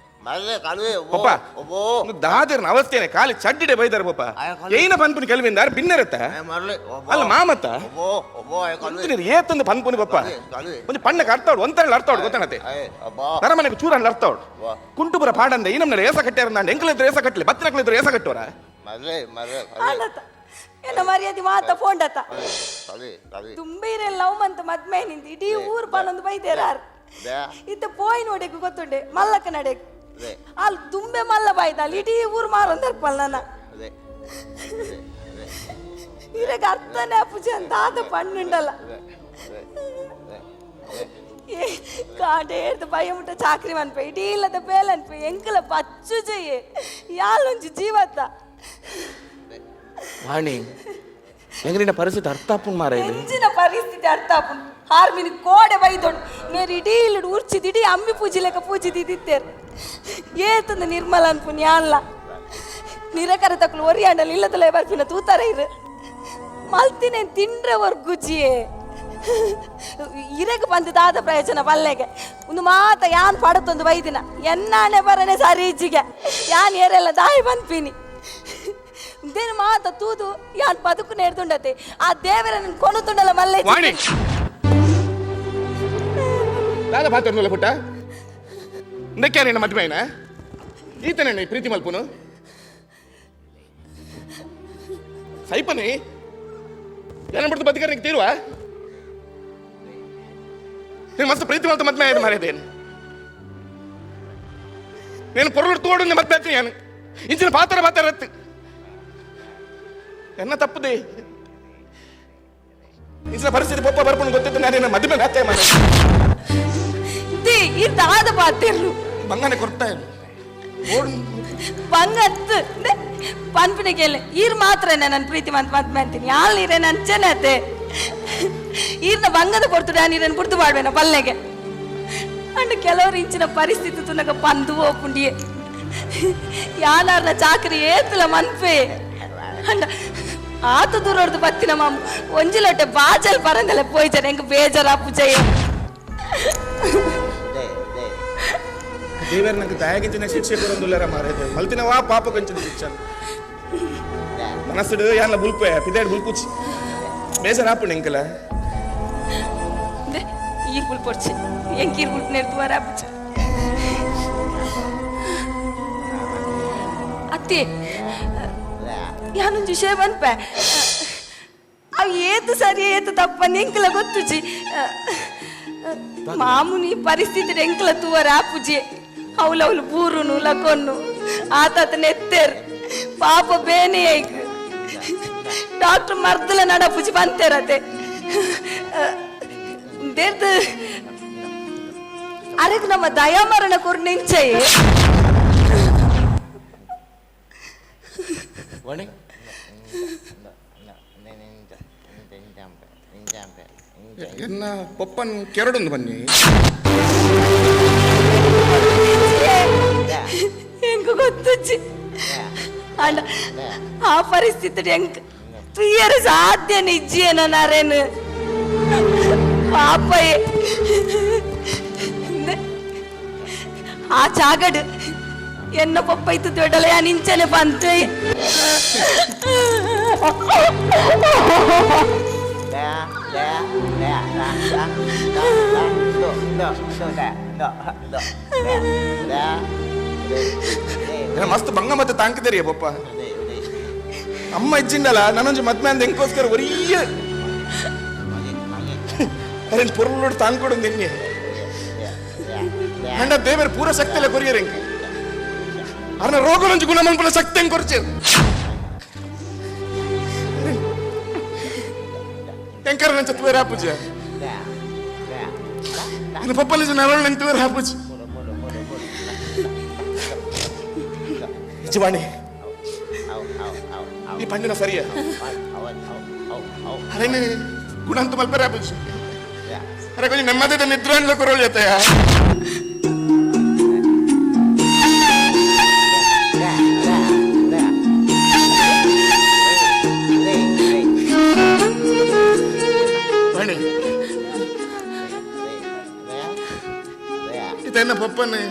S4: ಮರಲೆ ಕಲ್ವೆ.
S1: ಪಪ್ಪ.
S4: ಒಬ್ಬೋ.
S1: ದಾದಿರ್ನ ಅವಸ್ಥೆನೆ ಖಾಲಿ ಚಡ್ಡಿಡೆ ಬೈದಾರ ಪಪ್ಪ. ಏನ ಪನ್ಪುನಿ ಕೆಲವಿಂದ ಬಿನ್ನರತ್ತ.
S4: I ಮರಲೆ ಒಬ್ಬೋ.
S1: ಅಲ್ಲ ಮಾಮತ್ತ.
S4: ಒಬ್ಬೋ ಒಬ್ಬೋ I ಕಲ್ವೆ.
S1: ಏತಂದು ಪನ್ಪುನಿ ಪಪ್ಪ.
S4: ಕಲ್ವೆ.
S1: ಒಂಜಿ ಪಣ್ಣಕ್ಕೆ ಅರ್ಥ ಉಂಡು, ಒಂತರಲ್ಲಿ ಅರ್ಥ ಉಂಡು ಗೊತ್ತಣತೆ.
S4: I ಅಬ್ಬಾ.
S1: ನರಮನೆಗೆ ಚೂರಲ್ಲಿ ಅರ್ಥ ಉಂಡು.
S4: ವಾ.
S1: ಕುಂಟುಪುರ ಪಾಡಂದ ಈ ನಮ್ಮನೆ ಏಸ ಕಟ್ಟ್ಯಾರ ನಾನು ಎಂಕಲಿದ್ರೆ ಏಸ ಕಟ್ಟಲಿ ಬತ್ತಿನಕ್ಲಿದ್ರೆ ಏಸ ಕಟ್ಟೋರ.
S4: ಮರಲೆ ಮರಲೆ ಕಲ್ವೆ.
S3: ಆಂಡತ ಎನ್ನ ಮರ್ಯಾದೆ ಮಾತ ಫೋಂಡತ.
S4: ಕಲ್ವೆ ಕಲ್ವೆ.
S3: ತುಂಬೀರೆ ಲವ್ ಮಂತ ಮದ್ಮೆ ನಿಂದ ಇಡೀ ಊರು ಪನೊಂದು ಬೈದೇರಾರ್. ಇತ್ತ ಪೋಯಿ ನೋಡೆಗ್ ಗೊತ್ತುಂಡೆ ಮಲ್ಲಕ್ಕ ನಡೆಗ್.
S4: ಅದೇ.
S3: ಅಲ್ಲಿ ತುಂಬೆ ಮಲ್ಲ ಬಾಯ್ದ ಅಲ್ಲಿ ಇಡೀ ಊರು ಮಾರೊಂದರ್ಪಲ್ ನನ್ನ.
S4: ಅದೇ.
S3: ಇರಗ ಅರ್ಥನೇ ಅಪ್ಪುಜಿ ಅಂತ ಆದ ಪಣ್ಣುಂಡಲ್ಲ. ಏ ಕಾಂಡೆ ಏರ್ದು ಭಯ ಮುಟ್ಟ ಚಾಕ್ರಿ ಮನ್ಪೆ ಇಡೀ ಇಲ್ಲದ ಬೇಲೆ ಅನ್ಪೆ ಎಂಕಲ ಪಚ್ಚು ಜಯ್ಯೆ ಯಾಲೊಂಜಿ ಜೀವತ್ತ.
S1: ವಾಣಿ, ಹೆಂಗ್ರಿನ ಪರಿಸ್ಥಿತಿ ಅರ್ಥ ಆಪುಂಡು ಮಾರ ಇದು.
S3: ಎಂಜಿನ ಪರಿಸ್ಥಿತಿ ಅರ್ಥ ಆಪುಂಡು. ಆರ್ಮಿನ ಕೋಡೆ ಬೈದೊಂಡು ಮೇರು ಇಡೀ ಇಲ್ಲಡು ಉರ್ಚಿದ್ ಇಡೀ ಅಂಬಿ ಪೂಜೆ ಲೆಕ್ಕ ಪೂಜೆ ದಿದ್ದಿತ್ತೇರು. ಏತಂದ ನಿರ್ಮಲ ಅನ್ಪುನ್ ಯಾನ್ಲ ನಿರಕರ ತಕ್ಕಲು ಒರಿ ಅಂಡಲ್ ಇಲ್ಲದಲೇ ಬರ್ಪಿನ ತೂತಾರೆ ಇರು ಮಲ್ತಿನೇ ತಿಂಡ್ರೆ ಗುಜಿಯೇ ಇರಗ್ ಬಂದು ದಾದ ಪ್ರಯೋಜನ ಪಲ್ಲೆಗೆ ಒಂದು ಮಾತ ಯಾನ್ ಪಡತೊಂದು ಬೈದಿನ ಎನ್ನಾಣೆ ಬರನೆ ಸರಿ ಇಜ್ಜಿಗೆ ಯಾನ್ ಏರೆಲ್ಲ ದಾಯಿ ಬಂದ್ಪಿನಿ ದೇನು ಮಾತ ತೂದು ಯಾನ್ ಬದುಕು ನೇರ್ದುಂಡತೆ ಆ ದೇವರ ಕೊನುತುಂಡಲ ಮಲ್ಲೆ.
S1: ವಾಣಿ, ದಾದ ಪಾತ್ರ ಪುಟ್ಟ ಇಂದಕ್ಕೆ ನಿನ್ನ ಮದ್ವೆನ ಈತನೇ ಪ್ರೀತಿ ಮಲ್ಪುನು ಸೈಪನಿ ಏನ ಬಿಡ್ತು ಬದುಕರ್ ನಿಂಗೆ ತೀರುವ ನೀನು ಮಸ್ತ್ ಪ್ರೀತಿ ಮಲ್ತ ಮದ್ವೆ ಆಯ್ತು ಮಾರಿದ್ದೇನೆ ನೀನು ಪೊರ್ಲು ತೋಡು ಮದ್ವೆ ಆಗ್ತೀನಿ ನಾನು ಇಂಚಿನ ಪಾತ್ರ ಪಾತ್ರ ರತ್ತು ಎನ್ನ ತಪ್ಪದೆ ಇಂಚಿನ ಪರಿಸ್ಥಿತಿ ಪಪ್ಪ ಬರ್ಕೊಂಡು ಗೊತ್ತಿತ್ತು ನಾನು ಮದುವೆ ಆಗ್ತೇ ಮಾರೆ.
S3: They ಇದ್ದಾದ ಪಾತಿರ್ಲು.
S1: ಬಂಗಾನೆ ಕೊಡ್ತಾ ಇಲ್ಲ ಓಡ್.
S3: ಬಂಗತ್ತು ಪನ್ಪಿನ ಕೇಳಿ ಈರ್ ಮಾತ್ರ ನನ್ನ ಪ್ರೀತಿ ಮಂತ್ ಮದ್ವೆ ಅಂತೀನಿ ಯಾಲ್ ನೀರೇ ನನ್ ಚೆನ್ನತೆ ಈರ್ನ ಬಂಗದ ಕೊಡ್ತು ನಾನು ನೀರನ್ನು ಬುಡ್ದು ಮಾಡುವೆನ ಪಲ್ಲೆಗೆ ಅಂಡ್ ಕೆಲವರು ಇಂಚಿನ ಪರಿಸ್ಥಿತಿ ತುನಗ ಪಂದು ಓಪುಂಡಿಯೆ ಯಾನಾರ್ನ ಚಾಕರಿ ಏತಲ ಮನ್ಪೆ ಅಂಡ ಆತ ದೂರೊಡ್ದು ಬತ್ತಿನ ಮಾಮ ಒಂಜಿ ಲೊಟ್ಟೆ ಬಾಜಲ್ ಪರಂದಲೆ ಪೋಯ್ಜಾರೆ ಎಂಕ್ ಬೇಜಾರಾಪು ಜಯ.
S4: They they.
S1: ದೇವರ ನಂಗೆ ದಯಾಗಿಂಚಿನ ಶಿಕ್ಷೆ ಕೊರೊಂದುಲ್ಲರ ಮಾರೇದೆ ಮಲ್ತಿನ ವಾ ಪಾಪ ಕಂಚಿನ ಶಿಕ್ಷೆ ಮನಸ್ಸುಡು ಯಾನ್ಲ ಬುಲ್ಪೆ ಪಿದೇಡ್ ಬುಲ್ಪುಚಿ ಬೇಜಾರಾಪುಂಡು ಎಂಕಲ.
S3: ದೆ ಈರ್ ಬುಲ್ಪೊಡ್ಚಿ ಎಂಕ್ ಈರ್ ಬುಲ್ಪು ನೇರ್ದು ವರಾಪುಚ ಅತ್ತೆ ಯಾನೊಂಜಿ ವಿಷಯ ಪನ್ಪೆ ಅವು ಏತು ಸರಿ ಏತು ತಪ್ಪ ಎಂಕಲ ಗೊತ್ತುಜಿ. ಮಾಮೂಲಿ ಪರಿಸ್ಥಿತಿ ಎಂಕಲ ತೂವರ ಆಪುಜಿ ಅವಲವಲು ಬೂರುನು ಲಕೊನ್ನು ಆತಾತ ನೆತ್ತೇರ್ ಪಾಪ ಬೇನೆ ಐಕ್ ಡಾಕ್ಟರ್ ಮರ್ದಲ ನಡಪುಜಿ ಬಂತೇರತೆ ದೇರ್ದು ಅರೆಗ್ ನಮ್ಮ ದಯಾಮರಣ ಕೊರ್ ನಿಂಚಯೆ.
S1: ವಾಣಿ. ಎನ್ನ ಪಪ್ಪನ್ ಕೆರಡೊಂದು ಬನ್ನಿ.
S3: ಎಂಕ್ ಗೊತ್ತುಜ್ಜಿ ಅಂಡ ಆ ಪರಿಸ್ಥಿತಿ ಎಂಕ್ ತುಯ್ಯರ ಸಾಧ್ಯ ನಿಜ್ಜಿಯೇನ ನರೇನು ಪಾಪಯೇ ಆ ಜಾಗಡ್ ಎನ್ನ ಪಪ್ಪ ಇತ್ತು ದೊಡ್ಡಲೆ ನಿಂಚನೆ ಬಂತು.
S1: ಮಸ್ತ್ ಬಂಗ ಮತ್ತೆ ತಾಂಕಿದರಿಯ ಪಪ್ಪ. ಅಮ್ಮ ಇಜ್ಜಿಂಡಲ್ಲ ನಾನೊಂಜಿ ಮದ್ಮೆ ಅಂದ ಎಂಕೋಸ್ಕರ ಒರಿಯ ಅರೇನ್ ಪೊರ್ಲುಡು ತಾಂಕೊಡು ನಿಂಗೆ ಅಂಡ ದೇವರ ಪೂರ ಶಕ್ತಿ ಇಲ್ಲ ಕೊರಿಯರ್ ಎಂಕ್ ಅರ್ನ ರೋಗಲೊಂಜಿ ಗುಣ ಮನ್ಪುನ ಶಕ್ತಿ ಹೆಂಗ್ ಕೊರ್ಚೇರು ಎಂಕರ ನಂಚ ತುವೇರ ಆಪುಜ ನನ್ನ ಪಪ್ಪಲ್ಲಿ ನರಳು ನಂಗೆ ತುವೇರ ಆಪುಜಿ ನಿಜವಾಣಿ ಈ ಪಂಡಿನ ಸರಿಯ ಅರೇನೆ ಗುಣಂತ ಮಲ್ಪರೆ ಆಪುಜಿ ಅರೆ ಕೊಂಚ ನೆಮ್ಮದಿದ ನಿದ್ರಾಣ್ಲ ಕೊರೋಳಿ ಅತ್ತಯ್ಯ. ವಾಣಿ ಇದನ್ನ ಪಪ್ಪನೆ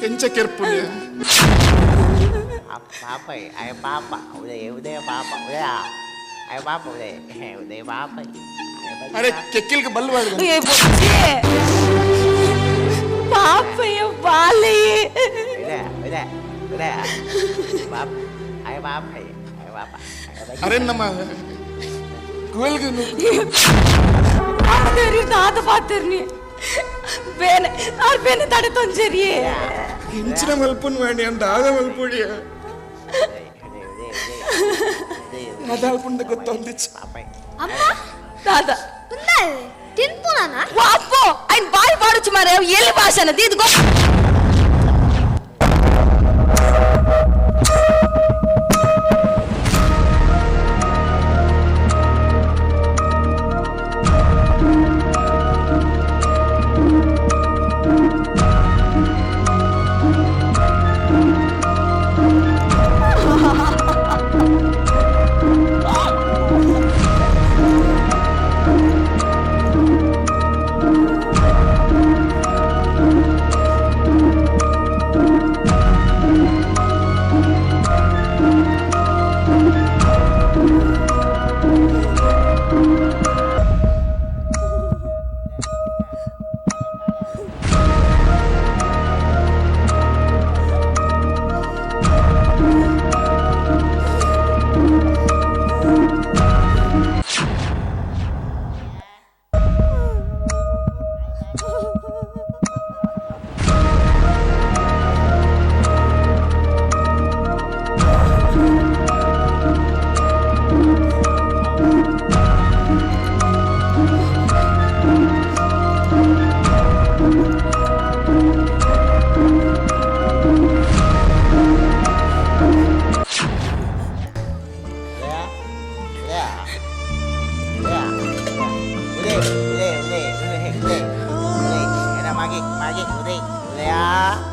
S1: ಎಂಚ ಕೆರ್ಪುಣ್ಯ
S4: ಪಾಪ ಅಯ್ಯ ಪಾಪ ಉದಯ ಉದಯ ಪಾಪ ಉದಯ ಅಯ್ಯ ಪಾಪ ಉದಯ ಉದಯ ಪಾಪ.
S1: ಅರೆ ಕೆಕ್ಕಿಲ್ಗೆ ಬಲ್ಲು
S3: ಏ ಬೊಚ್ಚೆ ಪಾಪಯ್ಯ ಬಾಲಯ್ಯ.
S4: ಉದಯ ಉದಯ ಉದಯ ಪಾಪ ಅಯ್ಯ ಪಾಪ ಅಯ್ಯ ಪಾಪ.
S1: ಅರೆ ನಮ್ಮ ಕುವೆಲ್ಗೆ
S3: ನಾದ ಪಾತಿರ್ನಿ ಬೇನೆ ಆರ್ ಬೇನೆ ತಡೆ ತೊಂಜರಿಯೇ.
S1: ಹೆಂಚಿನ ಮಲ್ಪುನ್ ವಾಣಿ ಅಂತ ಆದ ಮಲ್ಪುಡಿಯ ಅದಾಲ್ಪುಂಡ ಗೊತ್ತೊಂದಿಚ್ಚ.
S5: ಅಮ್ಮ
S3: ದಾದ
S5: ಉಂದಾಯೆ ತಿನ್ಪುನಾನ
S3: ವಾಪೋ ಐನ್ ಬಾಯಿ ಬಾಡುಚು ಮಾರೆ ಎಲ್ಲಿ ಭಾಷಣ ದೀದ್ ಗೊ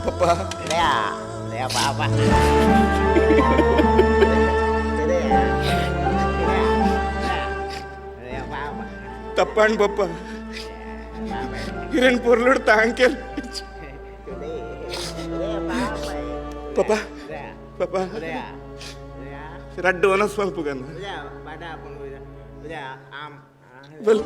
S1: papa ತಪ್ಪಾಣ್ papa Hiran ಪೊರ್ಲುಡ್ ತಾಂಕೆಲ್ papa papa ರಡ್ಡು ಒನ ಸ್ವಲ್ಪ ಗನ್ನ ಬಲ್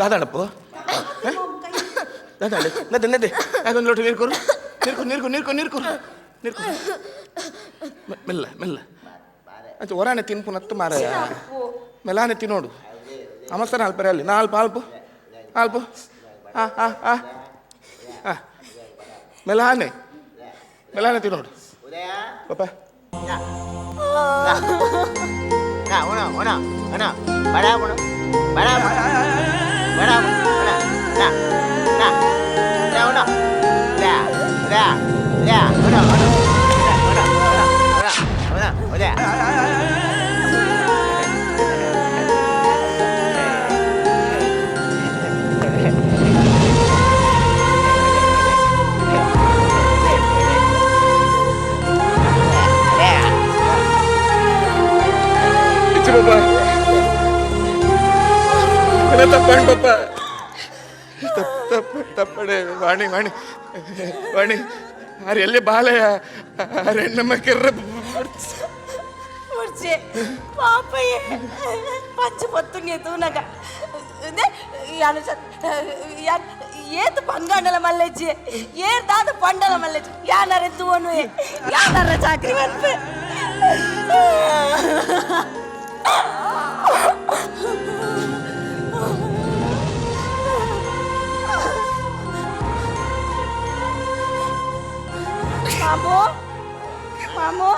S1: ದಾದಾಣಪ್ಪ ನದೆ ನದೆ ಅದೊಂದು ಲೋಟ ನೀರು ಕೊರು, ನೀರು ಕೊರು, ನೀರು ಕೊರು, ನೀರು ಕೊರು, ನೀರು ಕೊರು, ನೀರು ಕೊರು. ಮೆಲ್ಲ ಮೆಲ್ಲ ಅಂಚೆ ಒರಾನೆ ತಿನ್ಪು ನತ್ತು ಮಾರಾಯ. ಮೆಲಾನೆ ತಿನ್ನೋಡು ಅಮಸ್ತನ ಅಲ್ಪರೆ ಅಲ್ಲಿ ನಾ ಅಲ್ಪ ಅಲ್ಪ ಅಲ್ಪ ಆ ಆ ಆ ಆ ಮೆಲಾನೆ ಮೆಲಾನೆ ತಿನ್ನೋಡು ಪಾಪ. ತಪ್ಪಣ್ಣ ಪಪ್ಪ, ತಪ್ಪು ತಪ್ಪು ತಪ್ಪಡೆ. ವಾಣಿ ವಾಣಿ ವಾಣಿ, ಆರೆ ಎಲ್ಲಿ ಬಾಲೆಯ ಆರೆ ನಮ್ಮ ಕೆರ್ರ.
S3: ಮುರ್ಚೆ ಪಾಪಯ್ಯ ಪಂಚ ಪೊತ್ತುಂಗೆ ತೂನಗ ಯಾನು ಯಾನ್ ಏತು ಬಂಗಾಂಡಲ ಮಲ್ಲೆಜ್ಜಿ, ಏರ್ದಾದ ಪಂಡಲ ಮಲ್ಲೆಜ್ಜಿ, ಯಾನರೆ ತೂವನು ಯಾನರ ಚಾಕ್ರಿ ಮನ್ಪೆ. ಮಾಮು ಮಾಮು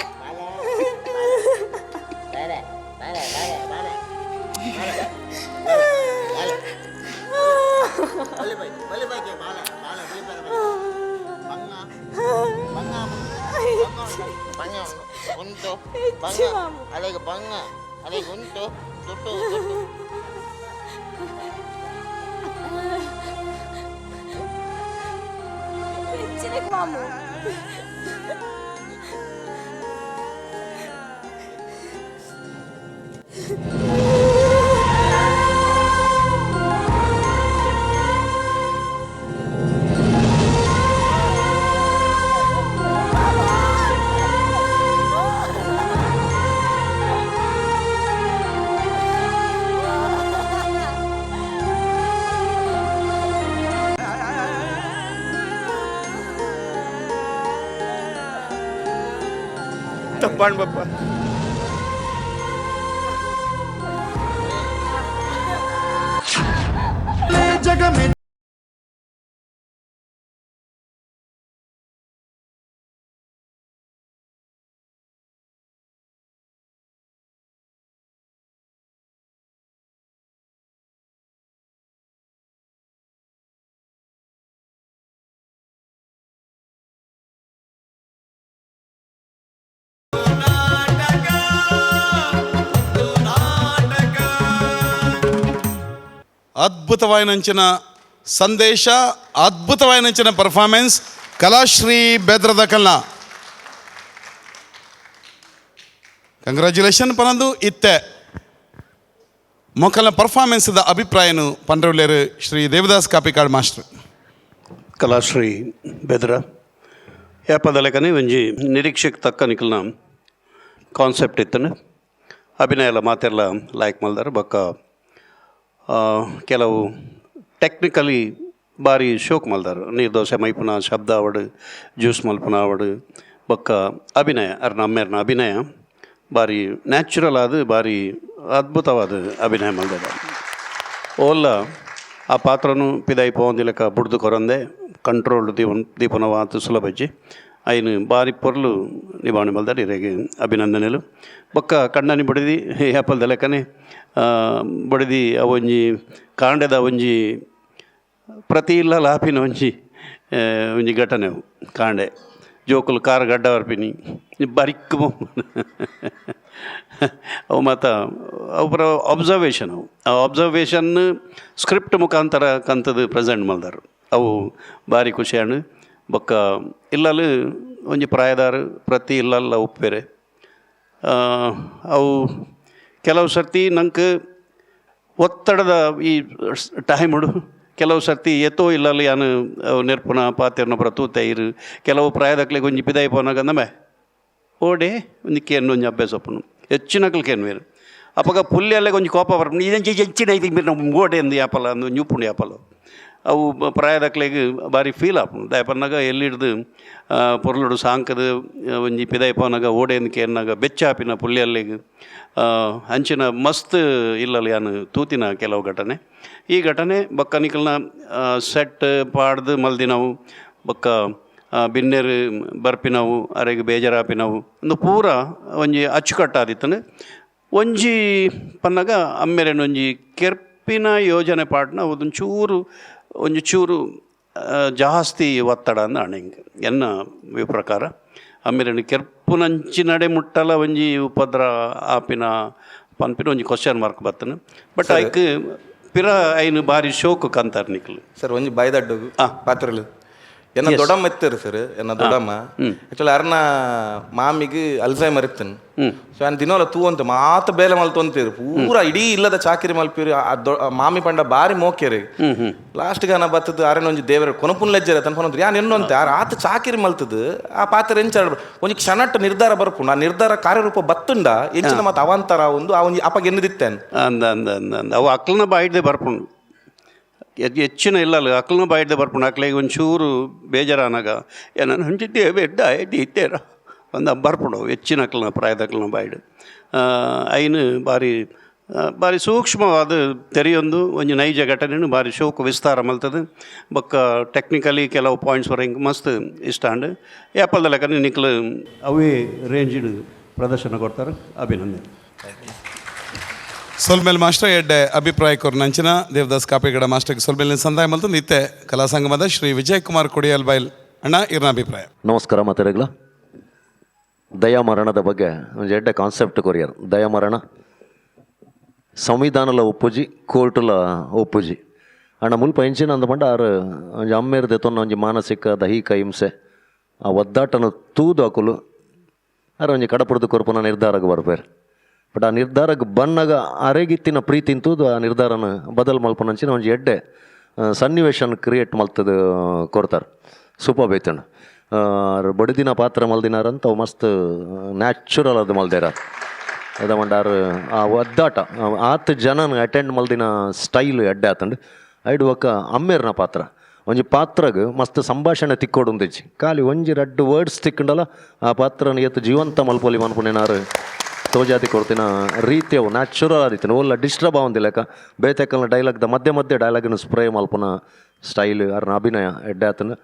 S3: ಮಾಮು.
S1: ತಪ್ಪಣ್ಣ ಬಪ್ಪ.
S2: ಅದ್ಭುತವಾಯಿನಂಚಿನ ಸಂದೇಶ, ಅದ್ಭುತವಾಯಿನಂಚಿನ ಪರ್ಫಾರ್ಮೆನ್ಸ್ ಕಲಾಶ್ರೀ ಬೆದ್ರದ ಕಲ್ನ. ಕಂಗ್ರ್ಯಾಚುಲೇಷನ್ ಪನಂದು ಇತ್ತೆ ಮೊಕಲ್ನ ಪರ್ಫಾರ್ಮೆನ್ಸ್ದ ಅಭಿಪ್ರಾಯನು ಪಂಡ್ರವ್ಲೇರು ಶ್ರೀ ದೇವದಾಸ್ ಕಾಪಿಕಾಡ್ ಮಾಸ್ಟರ್.
S8: ಕಲಾಶ್ರೀ ಬೆದ್ರ ಯಾಪದಲೆಕನೆ ಒಂಜಿ ನಿರೀಕ್ಷೆಗೆ ತಕ್ಕ ನಿಕಲ್ನ ಕಾನ್ಸೆಪ್ಟ್ ಇತ್ತನ. ಅಭಿನಯ ಎಲ್ಲ ಮಾತೆಲ್ಲ ಲೈಕ್ ಮಲ್ದಾರ. ಬೊಕ್ಕ ಕೆಲವು ಟೆಕ್ನಿಕಲಿ ಬಾರಿ ಶೋಕ್ ಮಲ್ದಾರ. ನೀರು ದೋಸೆ ಮೈಪುನ ಶಬ್ದ ಆವಡ್, ಜ್ಯೂಸ್ ಮಲ್ಪುನ ಆವಡ್, ಬೊಕ್ಕ ಅಭಿನಯ ಅರ್ನ ಅಮ್ಮೇರ್ನ ಅಭಿನಯ ಬಾರಿ ನ್ಯಾಚುರಲ್ ಆದ ಬಾರಿ ಅದ್ಭುತವಾದ ಅಭಿನಯ ಮಲ್ದಾರ. ಓಲ್ಲ ಆ ಪಾತ್ರನು ಪಿದಾಯಿ ಪೋವಂದಿಲೆಕ್ಕ ಬುಡ್ದು ಕೊರಂದೆ ಕಂಟ್ರೋಲ್ ದೀಪನ್ ದೀಪನವಾತು ಸುಲಭಜ್ಜಿ ಐನು ಬಾರಿ ಪೊರ್ಲು ನಿಭಾವಣೆ ಮಲ್ದಾರ. ಇರೆಗೆ ಅಭಿನಂದನೆಲು. ಬೊಕ್ಕ ಕಣ್ಣನಿ ಬಡಿದಿ ಯಾಪಲ್ದ ಲೆಕ್ಕನೆ ಬಡಿದಿ ಅವೊಂಜಿ ಕಾಂಡೆದ ಒಂಜಿ ಪ್ರತಿ ಇಲ್ಲ ಲಾಪಿನ ಒಂಜಿ ಒಂಜಿ ಘಟನೆ ಅವು. ಕಾಂಡೆ ಜೋಕುಲು ಕಾರ್ ಗಡ್ಡ ಬರ್ಪಿನಿ ಬರಿಕ್ ಅವು ಮಾತ ಅವು ಪೂರ ಅಬ್ಸರ್ವೇಷನ್ ಅವು. ಆ ಅಬ್ಸರ್ವೇಷನ್ ಸ್ಕ್ರಿಪ್ಟ್ ಮುಖಾಂತರ ಕಂತದ್ದು ಪ್ರೆಸೆಂಟ್ ಮಲ್ದಾರು. ಅವು ಬಾರಿ ಖುಷಿಯಾಣು. ಬೊಕ್ಕ ಇಲ್ಲಲು ಒಂಜಿ ಪ್ರಾಯದಾರು ಪ್ರತಿ ಇಲ್ಲಲ್ಲ ಉಪ್ಪೇರೆ ಅವು ಕೆಲವು ಸರ್ತಿ ನಂಗೆ ಒತ್ತಡದ ಈ ಟೈಮುಡು ಕೆಲವು ಸರ್ತಿ ಏತೋ ಇಲ್ಲಲ್ಲಿ ಯಾನು ಅವು ನೆರ್ಪುನ ಪಾತೆರ್ನ ಪೂರ ತೂತೆ ಇರು ಕೆಲವು ಪ್ರಾಯದಕ್ಲೆಗ್ ಒಂಜಿ ಪಿದಾಯಿ ಪೋನಾಗ ನಮೆ ಓಡೆ ಒಂಜಿ ಕೇನ್ ಒಂಜಿ ಅಭ್ಯಾಸ ಉಪ್ಪುಂಡು ಹೆಚ್ಚಿನಕ್ಲು ಕೇನ್ವೇರು. ಅಪಗ ಪುಲ್ಯಲ್ಲೆ ಒಂಜಿ ಕೋಪ ಬರ್ಪುಂಡು, ಇದಂಚಿ ಹೆಚ್ಚಿನ ಐತಿ ಮಿರ್ನ ಓಡೆ ಅಂದು ಯಾಪಲ ಅಂದು ಒಂಜಿ ಉಪ್ಪುಂಡು ಯಾಪಲ. ಅವು ಪ್ರಾಯದಕ್ಲೆಗ್ ಬಾರಿ ಫೀಲ್ ಆಪುಂಡು ದಾಯೆ ಪನ್ನಗ ಎಲ್ಲಿಡ್ದು ಪೊರ್ಲುಡು ಸಾಂಕದ ಒಂಜಿ ಪಿದಾಯಿ ಪೋನಗ ಓಡೇನ್ ಕೇನ್ನಗ ಬೆಚ್ಚಾಪಿನ ಪುಲ್ಯಲ್ಲಿಗ್ ಅಂಚಿನ ಮಸ್ತ್ ಇಲ್ಲಲ್ ಯಾನ್ ತೂತಿನ ಕೆಲವು ಘಟನೆ. ಈ ಘಟನೆ ಬೊಕ್ಕ ನಿಕಲ್ನ ಸೆಟ್ ಪಾಡ್ದು ಮಲ್ದಿನವು ಬೊಕ್ಕ ಬಿನ್ನೆರ್ ಬರ್ಪಿನವು ಅರೆಗ್ ಬೇಜಾರಾಪಿನವು ಉಂದು ಪೂರ ಒಂಜಿ ಅಚ್ಚುಕಟ್ಟಾದಿತ್ತಂಡು. ಒಂಜಿ ಪನ್ನಗ ಅಮ್ಮೆರೆನ ಒಂಜಿ ಕೆರ್ಪಿನ ಯೋಜನೆ ಪಾಡ್ನ ಒಂಚೂರು ಒಂಜಿ ಚೂರು ಜಾಸ್ತಿ ಒತ್ತಡ ಅಂದ್ ಆಂಡ್ ಎಂಕ್ ಎನ್ನ ಪ್ರಕಾರ ಅಮ್ಮೆರೆನ ಕೆರ್ಪುನಂಚಿನಡೆ ಮುಟ್ಟಲ ಒಂಜಿ ಉಪದ್ರ ಆಪಿನ ಪನ್ಪಿನ ಒಂಜಿ ಕ್ವಶನ್ ಮಾರ್ಕ್ ಬತ್ತನ. ಬಟ್ ಐಕ್ ಪಿರ ಐನ್ ಬಾರಿ ಶೋಕು ಕಂತಾರ್ ನಿಕ್ಲು.
S1: ಸರ್ ಒಂಜಿ ಬಾಯ್ದಡ್ಡು ಪಾತ್ರಲು ಎನ್ನ ದೊಡ್ಡಮ್ಮ ಇತ್ತರು ಸರ್, ಎನ್ನ ದೊಡ್ಡಮ್ಮ ಆಕ್ಚುಲಿ ಅರ್ನ ಮಾಮಿಗೆ ಅಲ್ಝೈಮರ್ ಇತ್ತನ್. ಸೊ ನಾನು ದಿನೋಲ ತೂವಂತ ಮಾತ ಬೇಲೆ ಮಲ್ತೊಂತೀರು ಪೂರ ಇಡೀ ಇಲ್ಲದ ಚಾಕಿರಿ ಮಲ್ಪಿರು. ಮಾಮಿ ಪಂಡ ಬಾರಿ ಮೋಕ್ಯರು. ಲಾಸ್ಟ್ ಗಾನ ಬತ್ತದ ಅರೆನ ಒಂಜಿ ದೇವರ ಕೊನಪುನ್ ಲೆಜ್ಜರ ತನ್ ಪನೊಂದು ಯಾನ್ ಎನ್ನೊಂತೆ ಆರ್ ಆತ ಚಾಕಿರಿ ಮಲ್ತದ ಆ ಪಾತ್ರ ಎಂಚ ಒಂಜಿ ಕ್ಷಣಟ್ ನಿರ್ಧಾರ ಬರ್ಪುಂಡು. ಆ ನಿರ್ಧಾರ ಕಾರ್ಯರೂಪ ಬತ್ತುಂಡ ಎಂಚಿನ ಮಾತ ಅವಾಂತರ ಒಂದು ಆ ಒಂಜಿ ಅಪ್ಪಗೆ ಎನ್ನುದಿತ್ತೇನೆ
S8: ಅಂದ ಅಂದ ಅಂದ ಅಂದ ಅವು ಅಕ್ಲನ ಬಾಯಿಡ್ದೆ ಬರ್ಪುಂಡು. ಹೆಚ್ಚಿನ ಇಲ್ಲಲ್ಲ ಅಕ್ಲನ ಬಾಯಿಡ್ದೆ ಬರ್ಪುಂಡು. ಅಕ್ಲೆಗ್ ಒಂಚೂರು ಬೇಜಾರಾನಾಗ ಏನನ್ನ ಒಂಜಿ ದೇವೆರ್ ದಾಯೆ ದೀತೇರ ಅಂದ ಬರ್ಪುಂಡು ಅವು ಹೆಚ್ಚಿನ ಅಕ್ಲನ ಪ್ರಾಯದಕ್ಲನ ಬಾಯಿಡ್. ಐನ್ ಬಾರಿ ಬಾರಿ ಸೂಕ್ಷ್ಮವಾದ ತೆರೆಯೊಂದು ಒಂಜಿ ನೈಜ ಘಟನೆನು ಬಾರಿ ಶೋಕು ವಿಸ್ತಾರ ಮಲ್ತದೆ. ಬೊಕ್ಕ ಟೆಕ್ನಿಕಲಿ ಕೆಲವು ಪಾಯಿಂಟ್ಸ್ ವರ ಎಂಕ್ ಮಸ್ತ್ ಇಷ್ಟ ಆಂಡ್. ಏಪಲ್ದ ಲೆಕ್ಕನೆ ನಿಕ್ಲು ಅವೇ ರೇಂಜಿಡ್ ಪ್ರದರ್ಶನ ಕೊಡ್ತಾರೆ. ಅಭಿನಂದನೆ.
S2: ಸೊಲ್ಮೇಲ್ ಮಾಸ್ಟರ್ ಎಡ್ಡೆ ಅಭಿಪ್ರಾಯ ಕೊರ್ನಂಚಿನ ದೇವದಾಸ್ ಕಾಪಿಗಡ ಮಾಸ್ಟರ್ಗೆ ಸೊಲ್ಮೇಲಿನ ಸಂದಾಯ ಮಲ್ತಂದು ಇತ್ತೆ ಕಲಾ ಸಂಗಮದ ಶ್ರೀ ವಿಜಯ್ ಕುಮಾರ್ ಕೊಡಿಯಲ್ ಬೈಲ್ ಅಣ್ಣ ಇರ್ನ ಅಭಿಪ್ರಾಯ.
S9: ನಮಸ್ಕಾರ ಮಾತಾಡಗ್ಲ. ದಯಾಮರಣದ ಬಗ್ಗೆ ಒಂದು ಎಡ್ಡೆ ಕಾನ್ಸೆಪ್ಟ್ ಕೊರಿಯರ್. ದಯಾಮರಣ ಸಂವಿಧಾನಲ ಒಪ್ಪುಜಿ, ಕೋರ್ಟುಲ ಒಪ್ಪುಜಿ. ಅಣ್ಣ ಮುಲ್ಪ ಎಂಚಿನ ಅಂದ ಪಂಡ ಆರು ಒಂಜಿ ಅಮ್ಮೇರ್ದೆ ತೊನ್ನ ಒಂಜಿ ಮಾನಸಿಕ ದೈಹಿಕ ಹಿಂಸೆ ಆ ಒದ್ದಾಟನ ತೂದು ಅಕುಲು ಆರು ಒಂಜಿ ಕಡಪುಡ್ದು ಕೊರ್ಪುನ ನಿರ್ಧಾರಕ್ಕೆ ಬರ್ಪೇರು. ಬಟ್ ಆ ನಿರ್ಧಾರಕ್ಕೆ ಬನ್ನಾಗ ಅರೆಗಿತ್ತಿನ ಪ್ರೀತಿನ ತೂದು ಆ ನಿರ್ಧಾರನ ಬದಲು ಮಲ್ಪನಂಚಿನ ಒಂಜಿ ಎಡ್ಡೆ ಸನ್ನಿವೇಶನ ಕ್ರಿಯೇಟ್ ಮಲ್ತದ ಕೊರ್ತಾರೆ. ಸೂಪರ್ ಬೇತಣ್ಣ. ಬಡಿದಿನ ಪಾತ್ರ ಮಲ್ದಿನಾರಂತ ಅವು ಮಸ್ತ್ ನ್ಯಾಚುರಲ್ ಅದು ಮಲ್ದೇರ. ಅದ ಮಂಡಾರ್ ಆ ಒದ್ದಾಟ ಆತ್ ಜನನ ಅಟೆಂಡ್ ಮಲ್ದಿನ ಸ್ಟೈಲ್ ಎಡ್ಡೆ ಆತಂಡು. ಐಡ್ ಒಕ್ಕ ಅಮ್ಮೇರ್ನ ಪಾತ್ರ ಒಂಜಿ ಪಾತ್ರಗ್ ಮಸ್ತ್ ಸಂಭಾಷಣೆ ತಿಕ್ಕೋಡುಂದಿಜ್ಜಿ. ಖಾಲಿ ಒಂಜಿ ರಡ್ಡು ವರ್ಡ್ಸ್ ತಿಕ್ಕಂಡಲ ಆ ಪಾತ್ರನ ಏತ್ ಜೀವಂತ ಮಲ್ಪೊಲಿ ಮನ್ಪುನೇನಾರು ತೋಜಾತಿ ಕೊಡ್ತಿನ ರೀತಿ ಅವು ನ್ಯಾಚುರಲ್ ಆದಿತ್ತಿನ. ಓಲ್ಲ ಡಿಸ್ಟರ್ಬ್ ಆವಂದಿಲ್ಲ. ಬೇತೆಕ್ಕಲ್ನ ಡೈಲಾಗ್ದ ಮಧ್ಯೆ ಮಧ್ಯೆ ಡೈಲಾಗ್ನ ಸ್ಪ್ರೇ ಮಲ್ಪುನ ಸ್ಟೈಲ್ ಅರ್ನ ಅಭಿನಯ ಎಡ್ಡೆ ಆತನ.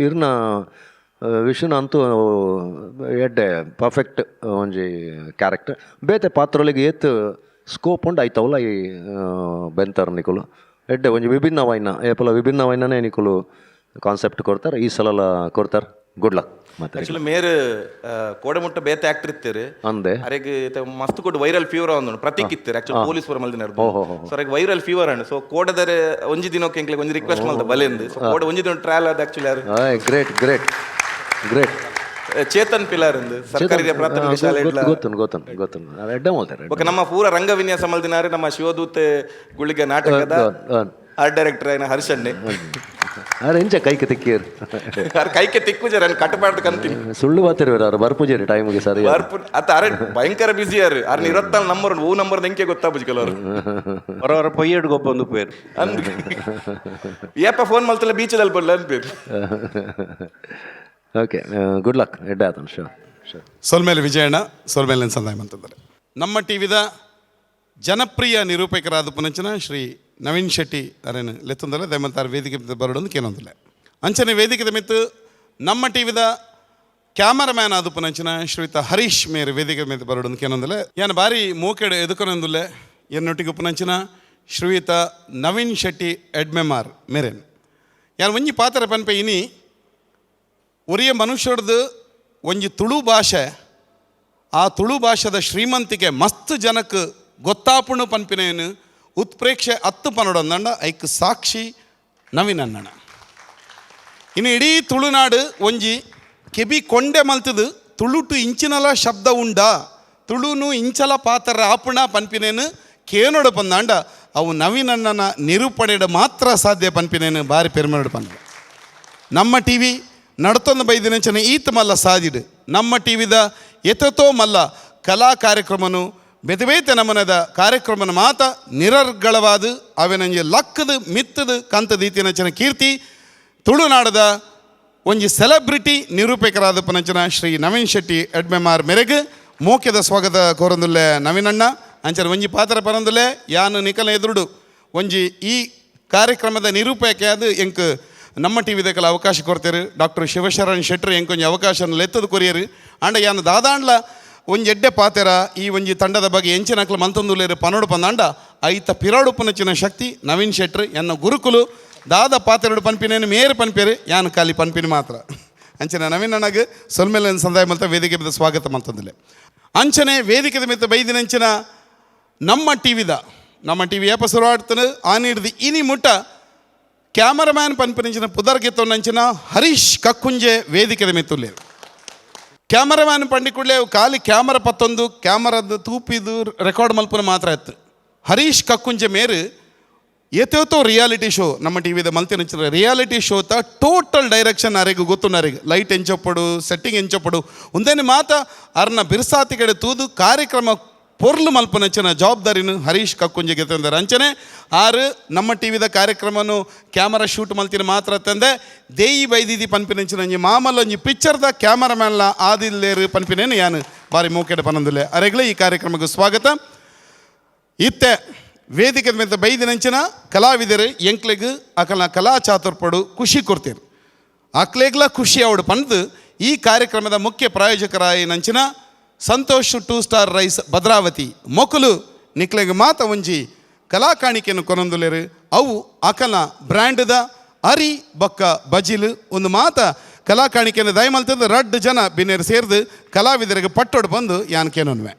S9: ಇರ್ನ ವಿಷ್ಣು ಅಂತೂ ಎಡ್ಡೆ ಪರ್ಫೆಕ್ಟ್ ಒಂಜಿ ಕ್ಯಾರೆಕ್ಟರ್. ಬೇತೆ ಪಾತ್ರೊಲಿಗೆ ಏತ್ ಸ್ಕೋಪ್ ಉಂಡು ಐತವಲ್ಲ ಈ ಬೆಂತಾರ ನಿಕುಲು ಎಡ್ಡೆ ಒಂಜಿ ವಿಭಿನ್ನವಾಯಿನ ಏಪಲ ವಿಭಿನ್ನವಾಯಿನೇ ನಿಕುಲು ಕಾನ್ಸೆಪ್ಟ್ ಕೊಡ್ತಾರೆ. ಈ ಸಲ ಕೊಡ್ತಾರೆ. Good luck. ಮತ್ತೆ
S1: ಆಕ್ಚುಲಿ ಮೇರ್ ಕೋಡೆಮುಟ್ಟ ಬೇತೆ ಆಕ್ಟರ್ ಇತ್ತೇರು
S9: ಅಂದೆ
S1: ಅರೆಗ್ ಮಸ್ತ್ ಕೊಟ್ಟು ವೈರಲ್ ಫೀವರ್ ಒಂದು ಪ್ರತೀಕ್ ಇತ್ತೇರು ಆಕ್ಚುಲಿ ಪೊಲೀಸ್ ಪೂರ ಮಲ್ದಿನಾರ್. ಸೊ ಅರೆಗ್ ವೈರಲ್ ಫೀವರ್ ಅಂಡ್ ಸೊ ಕೋಡದರೆ ಒಂಜಿ ದಿನಕ್ಕೆ ಎಂಕ್ಲೆಗ್ ಒಂಜಿ ರಿಕ್ವೆಸ್ಟ್ ಮಲ್ದ ಬಲೆಂದು. ಸೊ ಕೋಡೆ ಒಂಜಿ ದಿನ ಟ್ರಯಲ್ ಆದ actually
S9: great great great.
S1: Chetan Pilar ಅಂದು ಸರ್ಕಾರಿ ಪ್ರಾಥಮಿಕ ಶಾಲೆ
S9: ಗೊತ್ತುಂಡು ಗೊತ್ತುಂಡು ಗೊತ್ತುಂಡು ಎಡ್ಡೆ ಮಲ್ತಾರೆ.
S1: ಬೊಕ್ಕ ನಮ್ಮ ಪೂರ ರಂಗ ವಿನ್ಯಾಸ ಮಲ್ದಿನಾರು ನಮ್ಮ ಶಿವದೂತೆ ಗುಳಿಗೆ ನಾಟಕದ ಆರ್ಟ್ ಡೈರೆಕ್ಟರ್ అయిన ಹರ್ಷಣ್ಣೆ.
S9: ಅರೆ ಎಂಚ ಕೈಗೆ ತಿಕ್ಕಿಯರು
S1: ಅರೆ ಕೈಗೆ ತಿಕ್ಕುಜಾರ ಕಟ್ಟಪಾಡ್ದು ಕಂತೀನಿ.
S9: ಸುಳ್ಳು ಬಾತಿರ್ವೇರು ಬರ್ಪುಜೇರಿ ಟೈಮ್ಗೆ ಸರಿ.
S1: ಬರ್ಪು ಅತ್ತ ಅರೆ ಭಯಂಕರ ಬಿಸಿ ಯಾರು ಅರೆ ಇರತ್ತಾಲ್ ನಂಬರ್ ಹೂ ನಂಬರ್ ಎಂಕೆ ಗೊತ್ತಾಪುಜಿ ಕೆಲವರು.
S8: ಹೊರವರ ಪೊಯ್ಯಡ್ ಗೊಬ್ಬ ಒಂದು ಪೇರು
S1: ಅಂದ್ ಏಪ ಫೋನ್ ಮಲ್ತಲ್ಲ ಬೀಚದಲ್ಲಿ ಬರಲ್ಲ ಅನ್ಪೇರು.
S9: Okay good luck ಎಡ್ಡೆ ಆತನು. Sure sure.
S2: ಸೊಲ್ಮೇಲೆ ವಿಜಯಣ್ಣ ಸೊಲ್ಮೇಲೆ ಸಂದಾಯ ಅಂತಂದರೆ ನಮ್ಮ ಟಿವಿದ ಜನಪ್ರಿಯ ನಿರೂಪಕರಾದ ಪುನಂಚನ ಶ್ರೀ ನವೀನ್ ಶೆಟ್ಟಿ ಅರೇನು ಲೆತ್ತೊಂದಲ್ಲ ದಯಮಂತಾರ ವೇದಿಕೆ ಬರಡೊಂದು ಕೇನೊಂದಿಲ್ಲ. ಅಂಚನೆ ವೇದಿಕೆದ ಮಿತ್ತು ನಮ್ಮ ಟಿವಿದ ಕ್ಯಾಮರಾಮ್ಯಾನ್ ಆದ ಪುನಂಚನ ಶ್ರೀಯುತ ಹರೀಶ್ ಮೇರ್ ವೇದಿಕೆ ಮಿತ್ತು ಬರಡೊಂದು ಕೇನೊಂದಿಲ್ಲ. ಯಾನ್ ಬಾರಿ ಮೂಕೆಡು ಎದುಕೊನೊಂದುಲ್ಲೆ ಎನ್ನೊಟ್ಟಿಗೆ ಪುನಂಚನ ಶ್ರೀಯುತ ನವೀನ್ ಶೆಟ್ಟಿ ಎಡ್ಮೆಮಾರ್ ಮೇರೇನ್ ಯಾನ್ ಒಂಜಿ ಪಾತ್ರ ಪನ್ಪೆ ಇನಿ ಒರಿಯ ಮನುಷ್ಯರ್ದು ಒಂಜಿ ತುಳು ಭಾಷೆ ಆ ತುಳು ಭಾಷೆದ ಶ್ರೀಮಂತಿಕೆ ಮಸ್ತ್ ಜನಕ್ಕೆ ಗೊತ್ತಾಪುಣು ಪನ್ಪಿನೇನು ಉತ್ಪ್ರೇಕ್ಷೆ ಅತ್ತು ಪನೊಡೊಂದಂಡ ಐಕ್ ಸಾಕ್ಷಿ ನವೀನಣ್ಣನ. ಇನ್ನು ಇಡೀ ತುಳುನಾಡು ಒಂಜಿ ಕೆಬಿ ಕೊಂಡೆ ಮಲ್ತದು ತುಳುಟು ಇಂಚಿನಲ ಶಬ್ದ ಉಂಡಾ ತುಳುನು ಇಂಚಲ ಪಾತ್ರ ಆಪುಣ ಪನ್ಪಿನೇನು ಕೇನೋಡು ಪಂದಾಂಡ ಅವು ನವೀನಣ್ಣನ ನಿರೂಪಣೆಡು ಮಾತ್ರ ಸಾಧ್ಯ ಪನ್ಪಿನೇನು ಬಾರಿ ಪೆರ್ಮೆಡು ಪಂದ. ನಮ್ಮ ಟಿ ವಿ ನಡ್ತೊಂದು ಬೈದಿನಂಚನೆ ಈತ ಮಲ್ಲ ಸಾದಿಡು ನಮ್ಮ ಟಿ ವಿದ ಎತತೋ ಮಲ್ಲ ಕಲಾ ಕಾರ್ಯಕ್ರಮನು ಬೇತೆ ಬೇತೆ ನಮನದ ಕಾರ್ಯಕ್ರಮನ ಮಾತ ನಿರರ್ಗಳವಾದ ಅವೆನಂಜಿ ಲಕ್ಕದ ಮಿತ್ತದ ಕಂತ ದೀತಿನಂಚಿನ ಕೀರ್ತಿ ತುಳುನಾಡದ ಒಂಜಿ ಸೆಲೆಬ್ರಿಟಿ ನಿರೂಪಕರಾದ ಪನಂಚಿನ ಶ್ರೀ ನವೀನ್ ಶೆಟ್ಟಿ ಎಡ್ಮೆಮಾರ್ ಮೆರೆಗ್ ಮೋಕ್ಯದ ಸ್ವಾಗತ ಕೋರಂದುಲ್ಲೆ ನವೀನಣ್ಣ. ಅಂಚನೆ ಒಂಜಿ ಪಾತ್ರ ಪರಂದುಲ್ಲೆ ಯಾನು ನಿಕಲ ಎದುರುಡು ಒಂಜಿ ಈ ಕಾರ್ಯಕ್ರಮದ ನಿರೂಪಕ ಅದು ಎಂಕ್ ನಮ್ಮ ಟಿ ವಿದಕಲ ಅವಕಾಶ ಕೊಡ್ತೇರು ಡಾಕ್ಟರ್ ಶಿವಶರಣ್ ಶೆಟ್ಟರು ಎಂಕೊಂಜಿ ಅವಕಾಶ ಲೆತ್ತದ ಕೊರಿಯರು. ಆಂಡ ಯಾನು ದಾದಾಂಡ್ಲ ಒಂಜಿ ಎಡ್ಡೆ ಪಾತೆರ ಈ ಒಂಜಿ ತಂಡದ ಬಗ್ಗೆ ಎಂಚಿನಕ್ಲು ಮಂತಂದುಲೇರು ಪನೋಡು ಪಂದಾಂಡ ಐತ ಪಿರಾಡುಪನಚಿನ ಶಕ್ತಿ ನವೀನ್ ಶೆಟ್ರು ಎನ್ನ ಗುರುಕುಲು ದಾದ ಪಾತೆರಡು ಪನ್ಪಿನೇನು ಮೇರು ಪನ್ಪೇರು ಯಾನು ಖಾಲಿ ಪನ್ಪಿನ ಮಾತ್ರ. ಅಂಚನೆ ನವೀನ್ ಅಣ್ಣಗ್ ಸೊಲ್ಮೇಲೆ ಸಂದಾಯ ಮಲ್ತ ವೇದಿಕೆ ಬಿದ್ದ ಸ್ವಾಗತ ಮಲ್ತಂದಿಲ್ಲ. ಅಂಚನೆ ವೇದಿಕೆದ ಮಿತ್ತ ಬೈದಿನಂಚಿನ ನಮ್ಮ ಟಿ ವಿದ ನಮ್ಮ ಟಿ ವಿ ಏಪ ಶುರುವಾಡ್ತಾನೆ ಆನಿಡ್ದು ಇನಿ ಮುಟ್ಟ ಕ್ಯಾಮರಾಮ್ಯಾನ್ ಪನ್ಪಿನಂಚಿನ ಪುದರ್ಗೆತ್ತೊಂದಂಚಿನ ಹರೀಶ್ ಕಕ್ಕುಂಜೆ ವೇದಿಕೆದ ಮಿತ್ತುಲ್ಲೇರು. ಕ್ಯಾಮರಾಮ್ಯಾನ್ ಪಂಡಿಕುಳ್ಳೆ ಖಾಲಿ ಕ್ಯಾಮರಾ ಪತ್ತೊಂದು ಕ್ಯಾಮರಾದ ತೂಪಿದು ರೆಕಾರ್ಡ್ ಮಲ್ಪುನ ಮಾತ್ರ ಇತ್ತು. ಹರೀಶ್ ಕಕ್ಕುಂಜೆ ಮೇರು ಏತೇತೋ ರಿಯಾಲಿಟಿ ಶೋ ನಮ್ಮ ಟಿ ವಿದ ಮಲ್ತಿನಂಚಿನ ರಿಯಾಲಿಟಿ ಶೋತ ಟೋಟಲ್ ಡೈರೆಕ್ಷನ್ ಅರೆಗ್ ಗೊತ್ತುನ್ನರೆಗ್ ಲೈಟ್ ಎಂಚೊಪ್ಪಡು ಸೆಟ್ಟಿಂಗ್ ಎಂಚೊಪ್ಪಡು ಒಂದೇನು ಮಾತ ಅರ್ನ ಬಿರ್ಸಾತಿ ಕಡೆ ತೂದು ಕಾರ್ಯಕ್ರಮ ಪೊರ್ಲು ಮಲ್ಪನಂಚಿನ ಜವಾಬ್ದಾರಿನ ಹರೀಶ್ ಕಕ್ಕುಂಜೆಗೆ ತಂದರೆ. ಅಂಚನೆ ಆರು ನಮ್ಮ ಟಿ ವಿದ ಕಾರ್ಯಕ್ರಮನು ಕ್ಯಾಮರಾ ಶೂಟ್ ಮಲ್ತಿನ ಮಾತ್ರ ತಂದೆ ದೇಯಿ ಬೈದಿದಿ ಪನ್ಪಿನಂಚಿನ ಒಂಜಿ ಮಾಮಲ್ಲ ಒಂಜಿ ಪಿಕ್ಚರ್ದ ಕ್ಯಾಮರಾಮ್ಯಾನ್ಲ ಆದಿಲ್ಲೇರು ಪನ್ಪಿನೇನು ಯಾನು ಬಾರಿ ಮೂಕೆಡ ಪನಂದುಲ್ಲೆ. ಅರೆಗ್ಲೇ ಈ ಕಾರ್ಯಕ್ರಮಕ್ಕೆ ಸ್ವಾಗತ. ಇತ್ತೆ ವೇದಿಕೆ ಮೇಲೆ ಬೈದಿನಂಚಿನ ಕಲಾವಿದರು ಎಂಕ್ಲೆಗ್ ಅಕಲ್ನ ಕಲಾ ಚಾತುರ್ಪಡು ಖುಷಿ ಕೊಡ್ತೀರು ಅಕ್ಲೆಗ್ಲ ಖುಷಿ ಅವಡು ಪಂದು ಈ ಕಾರ್ಯಕ್ರಮದ ಮುಖ್ಯ ಪ್ರಾಯೋಜಕರಾಯಿನಂಚಿನ ಸಂತೋಷ್ 2 ಸ್ಟಾರ್ ರೈಸ್ ಭದ್ರಾವತಿ ಮೊಕಲು ನಿಕ್ಲೆಗ್ ಮಾತ ಒಂಜಿ ಕಲಾಕಾಣಿಕೆಯನ್ನು ಕೊನೊಂದುಲೇರು. ಅವು ಅಕಲ ಬ್ರ್ಯಾಂಡ್ದ ಅರಿ ಬೊಕ್ಕ ಬಜಿಲು ಒಂದು ಮಾತ ಕಲಾಕಾಣಿಕೆಯನ್ನು ದಯಮಲ್ತದ ರಡ್ಡು ಜನ ಬಿನ್ನೇರು ಸೇರ್ದು ಕಲಾವಿದರಿಗೆ ಪಟ್ಟೊಡು ಬಂದು ಯಾನ್ಕೇನೊನ್ವೆ.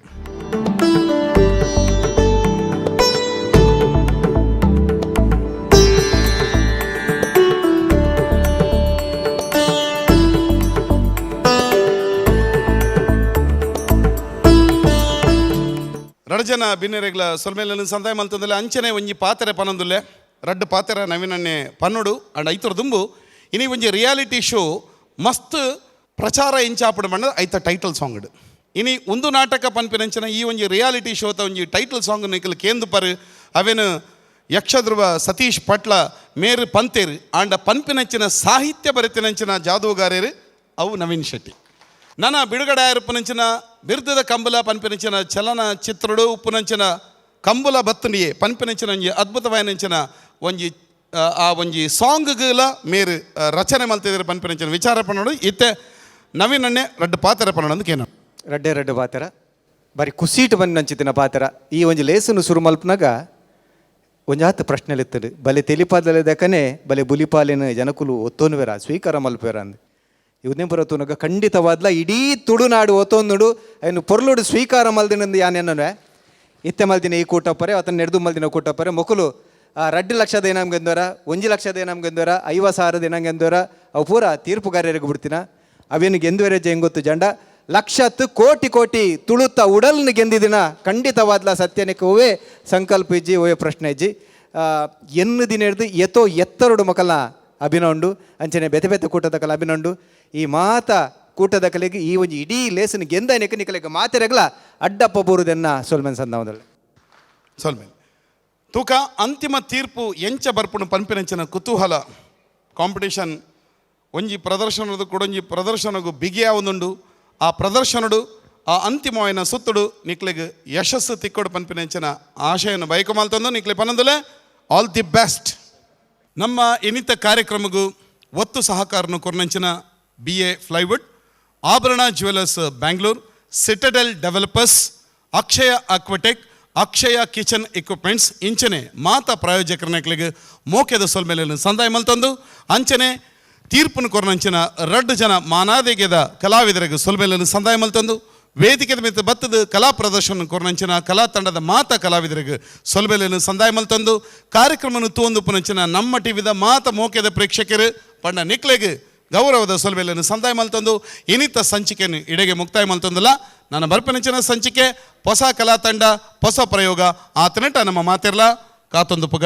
S2: ರಡ್ಜನ ಬಿನ್ನೆರೆಗ್ಲ ಸೊಲ್ಮೇಲೆ ಸಂದಾಯ ಮಲ್ತಂದಲೆ ಅಂಚನೆ ಒಂಜಿ ಪಾತ್ರೆ ಪನೊಂದುಲ್ಲೆ ರಡ್ಡು ಪಾತ್ರೆ ನವೀನನ್ನೇ ಪನ್ನುಡು ಅಂಡ್ ಐತರ ದುಂಬು ಇನಿ ಒಂಜಿ ರಿಯಾಲಿಟಿ ಶೋ ಮಸ್ತ್ ಪ್ರಚಾರ ಇಂಚಾಪುಡು ಮಣ್ಣ ಐತ ಟೈಟಲ್ ಸಾಂಗ್ ಇನಿ ಒಂದು ನಾಟಕ ಪನ್ಪಿನಂಚಿನ ಈ ಒಂಜಿ ರಿಯಾಲಿಟಿ ಶೋತ ಒಂಜಿ ಟೈಟಲ್ ಸಾಂಗ್ ನಿಕಲ್ ಕೇಂದು ಪರು ಅವೇನು ಯಕ್ಷಧ್ರುವ ಸತೀಶ್ ಪಟ್ಲ ಮೇರು ಪಂತೇರು ಆಂಡ ಪನ್ಪಿನಂಚಿನ ಸಾಹಿತ್ಯ ಬರೆತಿನಂಚಿನ ಜಾದೂಗಾರೇರು ಅವು ನವೀನ್ ಶೆಟ್ಟಿ. ನನ್ನ ಬಿಡುಗಡೆ ಆಯಿರುಪನಂಚಿನ ಬಿರ್ದದ ಕಂಬಲ ಪನ್ಪಿನಂಚಿನ ಚಲನ ಚಿತ್ರಡು ಉಪ್ಪುನಂಚಿನ ಕಂಬುಲ ಬತ್ತನಿಯೇ ಪನ್ಪಿನಂಚಿನ ಒಂಜಿ ಅದ್ಭುತವಾಯಿನಂಚಿನ ಒಂಜಿ ಆ ಒಂಜಿ ಸಾಂಗ್ಗಳ ಮೇರು ರಚನೆ ಮಲ್ತಿದ್ರೆ ಪನ್ಪಿನಂಚಿನ ವಿಚಾರ ಪನ್ನೋಡು. ಇತ್ತೆ ನವೀನನ್ನೇ ರಡ್ಡು ಪಾತ್ರ ಪನ್ನೋಡು ಕೇನ
S10: ರಡ್ಡೆ ರಡ್ಡು ಪಾತ್ರ ಬಾರಿ ಕುಸೀಟ್ ಬಂದು ಪಾತ್ರ ಈ ಒಂಜಿ ಲೇಸನು ಸುರು ಮಲ್ಪನಾಗ ಒಂಜಾತ್ ಪ್ರಶ್ನೆಲಿತ್ತದು ಬಲೆ ತೆಲಿಪಾದಲೆ ದಕ್ಕನೆ ಬಲೆ ಬುಲಿಪಾಲಿನ ಜನಕುಲು ಒತ್ತೋನುವೆರ ಸ್ವೀಕಾರ ಮಲ್ಪುವೆರ ಅಂದ್ ಇವನೇ ಬರತುನಗ ಖಂಡಿತವಾದ್ಲ ಇಡೀ ತುಳುನಾಡು ಒತ್ತೊಂದುಡು ಅಯ್ನು ಪೊರ್ಲುಡು ಸ್ವೀಕಾರ ಮಲ್ದಿನಂದು ಯಾನೆನ್ನನುವೆ ಇತ್ತೆ ಮಲ್ದಿನ ಈ ಕೂಟಪ್ಪರೆ ಆತನ ನೆಡ್ದು ಮಲ್ದಿನ ಕೂಟಪ್ಪರೆ ಮೊಕಲು ಆ 2 ಲಕ್ಷದ ಏನಂಗೆಂದವರ 1 ಲಕ್ಷದ ಏನಂಗೆಂದವರ 50,000 ಏನಂಗೆಂದವರ ಅವು ಪೂರ ತೀರ್ಪುಗಾರರಿಗೆ ಬಿಡ್ತೀನ ಅವೇನು ಗೆಂದುವರೆ ಜೆಂಗೊತ್ತು ಜಂಡ ಲಕ್ಷತ್ತು ಕೋಟಿ ಕೋಟಿ ತುಳುತ್ತ ಉಡಲ್ನ ಗೆಂದಿದಿನ ಖಂಡಿತವಾದ್ಲ ಸತ್ಯನಕ್ಕೆ ಓವೇ ಸಂಕಲ್ಪ ಇಜ್ಜಿ ಓವೇ ಪ್ರಶ್ನೆ ಇಜ್ಜಿ ಎನ್ನು ದಿನ ಹಿಡ್ದು ಎತ್ತೋ ಎತ್ತರಡು ಮಕ್ಕಳ ಅಭಿನಂಡು ಅಂಚನೆ ಬೆತೆ ಬೆತೆ ಕೂಟದ ಕಲ ಅಭಿನಂಡು ಈ ಮಾತ ಕೂಟದ ಕಲೆಗೆ ಈ ಒಂಜಿ ಇಡೀ ಲೇಸನ್ ಗೆಂದನೆಕ್ಕೆ ನಿಕಲೆಗೆ ಮಾತೆರೆಗ್ಲ ಅಡ್ಡಪ್ಪ ಬೂರುದೆನ್ನ ಸೊಲ್ಮೆನ್ ಸಂದವದಲ್ಲಿ
S2: ಸೊಲ್ಮೆನ್ ತೂಕ ಅಂತಿಮ ತೀರ್ಪು ಎಂಚ ಬರ್ಪುಣು ಪನ್ಪಿನಂಚಿನ ಕುತೂಹಲ ಕಾಂಪಿಟೇಷನ್ ಒಂಜಿ ಪ್ರದರ್ಶನದ ಕೊಡೊಂಜಿ ಪ್ರದರ್ಶನಗು ಬಿಗಿಯಾವೊಂದುಂಡು ಆ ಪ್ರದರ್ಶನಡು ಆ ಅಂತಿಮವಾಯಿನ ಸುತ್ತುಡು ನಿಕ್ಲೆಗ್ ಯಶಸ್ಸು ತಿಕ್ಕೊಡು ಪನ್ಪಿನಂಚಿನ ಆಶಯನ ಬಯಕು ಮಲ್ತಂದು ನಿಕ್ಲೆ ಪನಂದುಲೆ all the best. ನಮ್ಮ ಇನ್ನಿತ ಕಾರ್ಯಕ್ರಮಗೂ ಒತ್ತು ಸಹಕಾರನು ಕೊರ್ನಂಚಿನ BA plywood, Abharana jewellers Bangalore, Citadel developers, Akshaya Aquatech, Akshaya kitchen equipments ಇಂಚನೆ ಮಾತಾ ಪ್ರಾಯೋಜಕರನಕ್ಲಿಗೆ ಮೋಕೆದ ಸೊಲ್ಮೇಲೆ ಸಂದಾಯ ಮಲ್ತಂದು ಅಂಚನೆ ತೀರ್ಪುನು ಕೊರ್ನಂಚಿನ ರಡ್ಡು ಜನ ಮಾನಾದಿಗೆದ ಕಲಾವಿದರಿಗೆ ಸೊಲ್ಮೇಲೆ ಸಂದಾಯ ಮಲ್ತಂದು ವೇದಿಕೆದ ಮಿತ್ತ ಬತ್ತದ ಕಲಾ ಪ್ರದರ್ಶನ ಕೊರ್ನಂಚಿನ ಕಲಾ ತಂಡದ ಮಾತಾ ಕಲಾವಿದರಿಗೆ ಸೊಲ್ಬೇಲೆಯನ್ನು ಸಂದಾಯ ಮಲ್ತಂದು ಕಾರ್ಯಕ್ರಮವನ್ನು ತೂಂದು ಪುನಂಚಿನ ನಮ್ಮ ಟಿವಿದ ಮಾತ ಮೋಕೆದ ಪ್ರೇಕ್ಷಕರು ಪಂಡ ನಿಕ್ಲೆಗ್ ಗೌರವದ ಸೊಲ್ಬೇಲೆಯನ್ನು ಸಂದಾಯ ಮಲ್ತಂದು ಇನಿತ ಸಂಚಿಕೆಯನ್ನು ಇಡೆಗೆ ಮುಕ್ತಾಯ ಮಲ್ತಂದಲ್ಲ. ನನ್ನ ಬರ್ಪನಂಚಿನ ಸಂಚಿಕೆ ಹೊಸ ಕಲಾ ತಂಡ ಹೊಸ ಪ್ರಯೋಗ ಆತನಟ ನಮ್ಮ ಮಾತಿರ್ಲ ಕಾತೊಂದು ಪುಗ.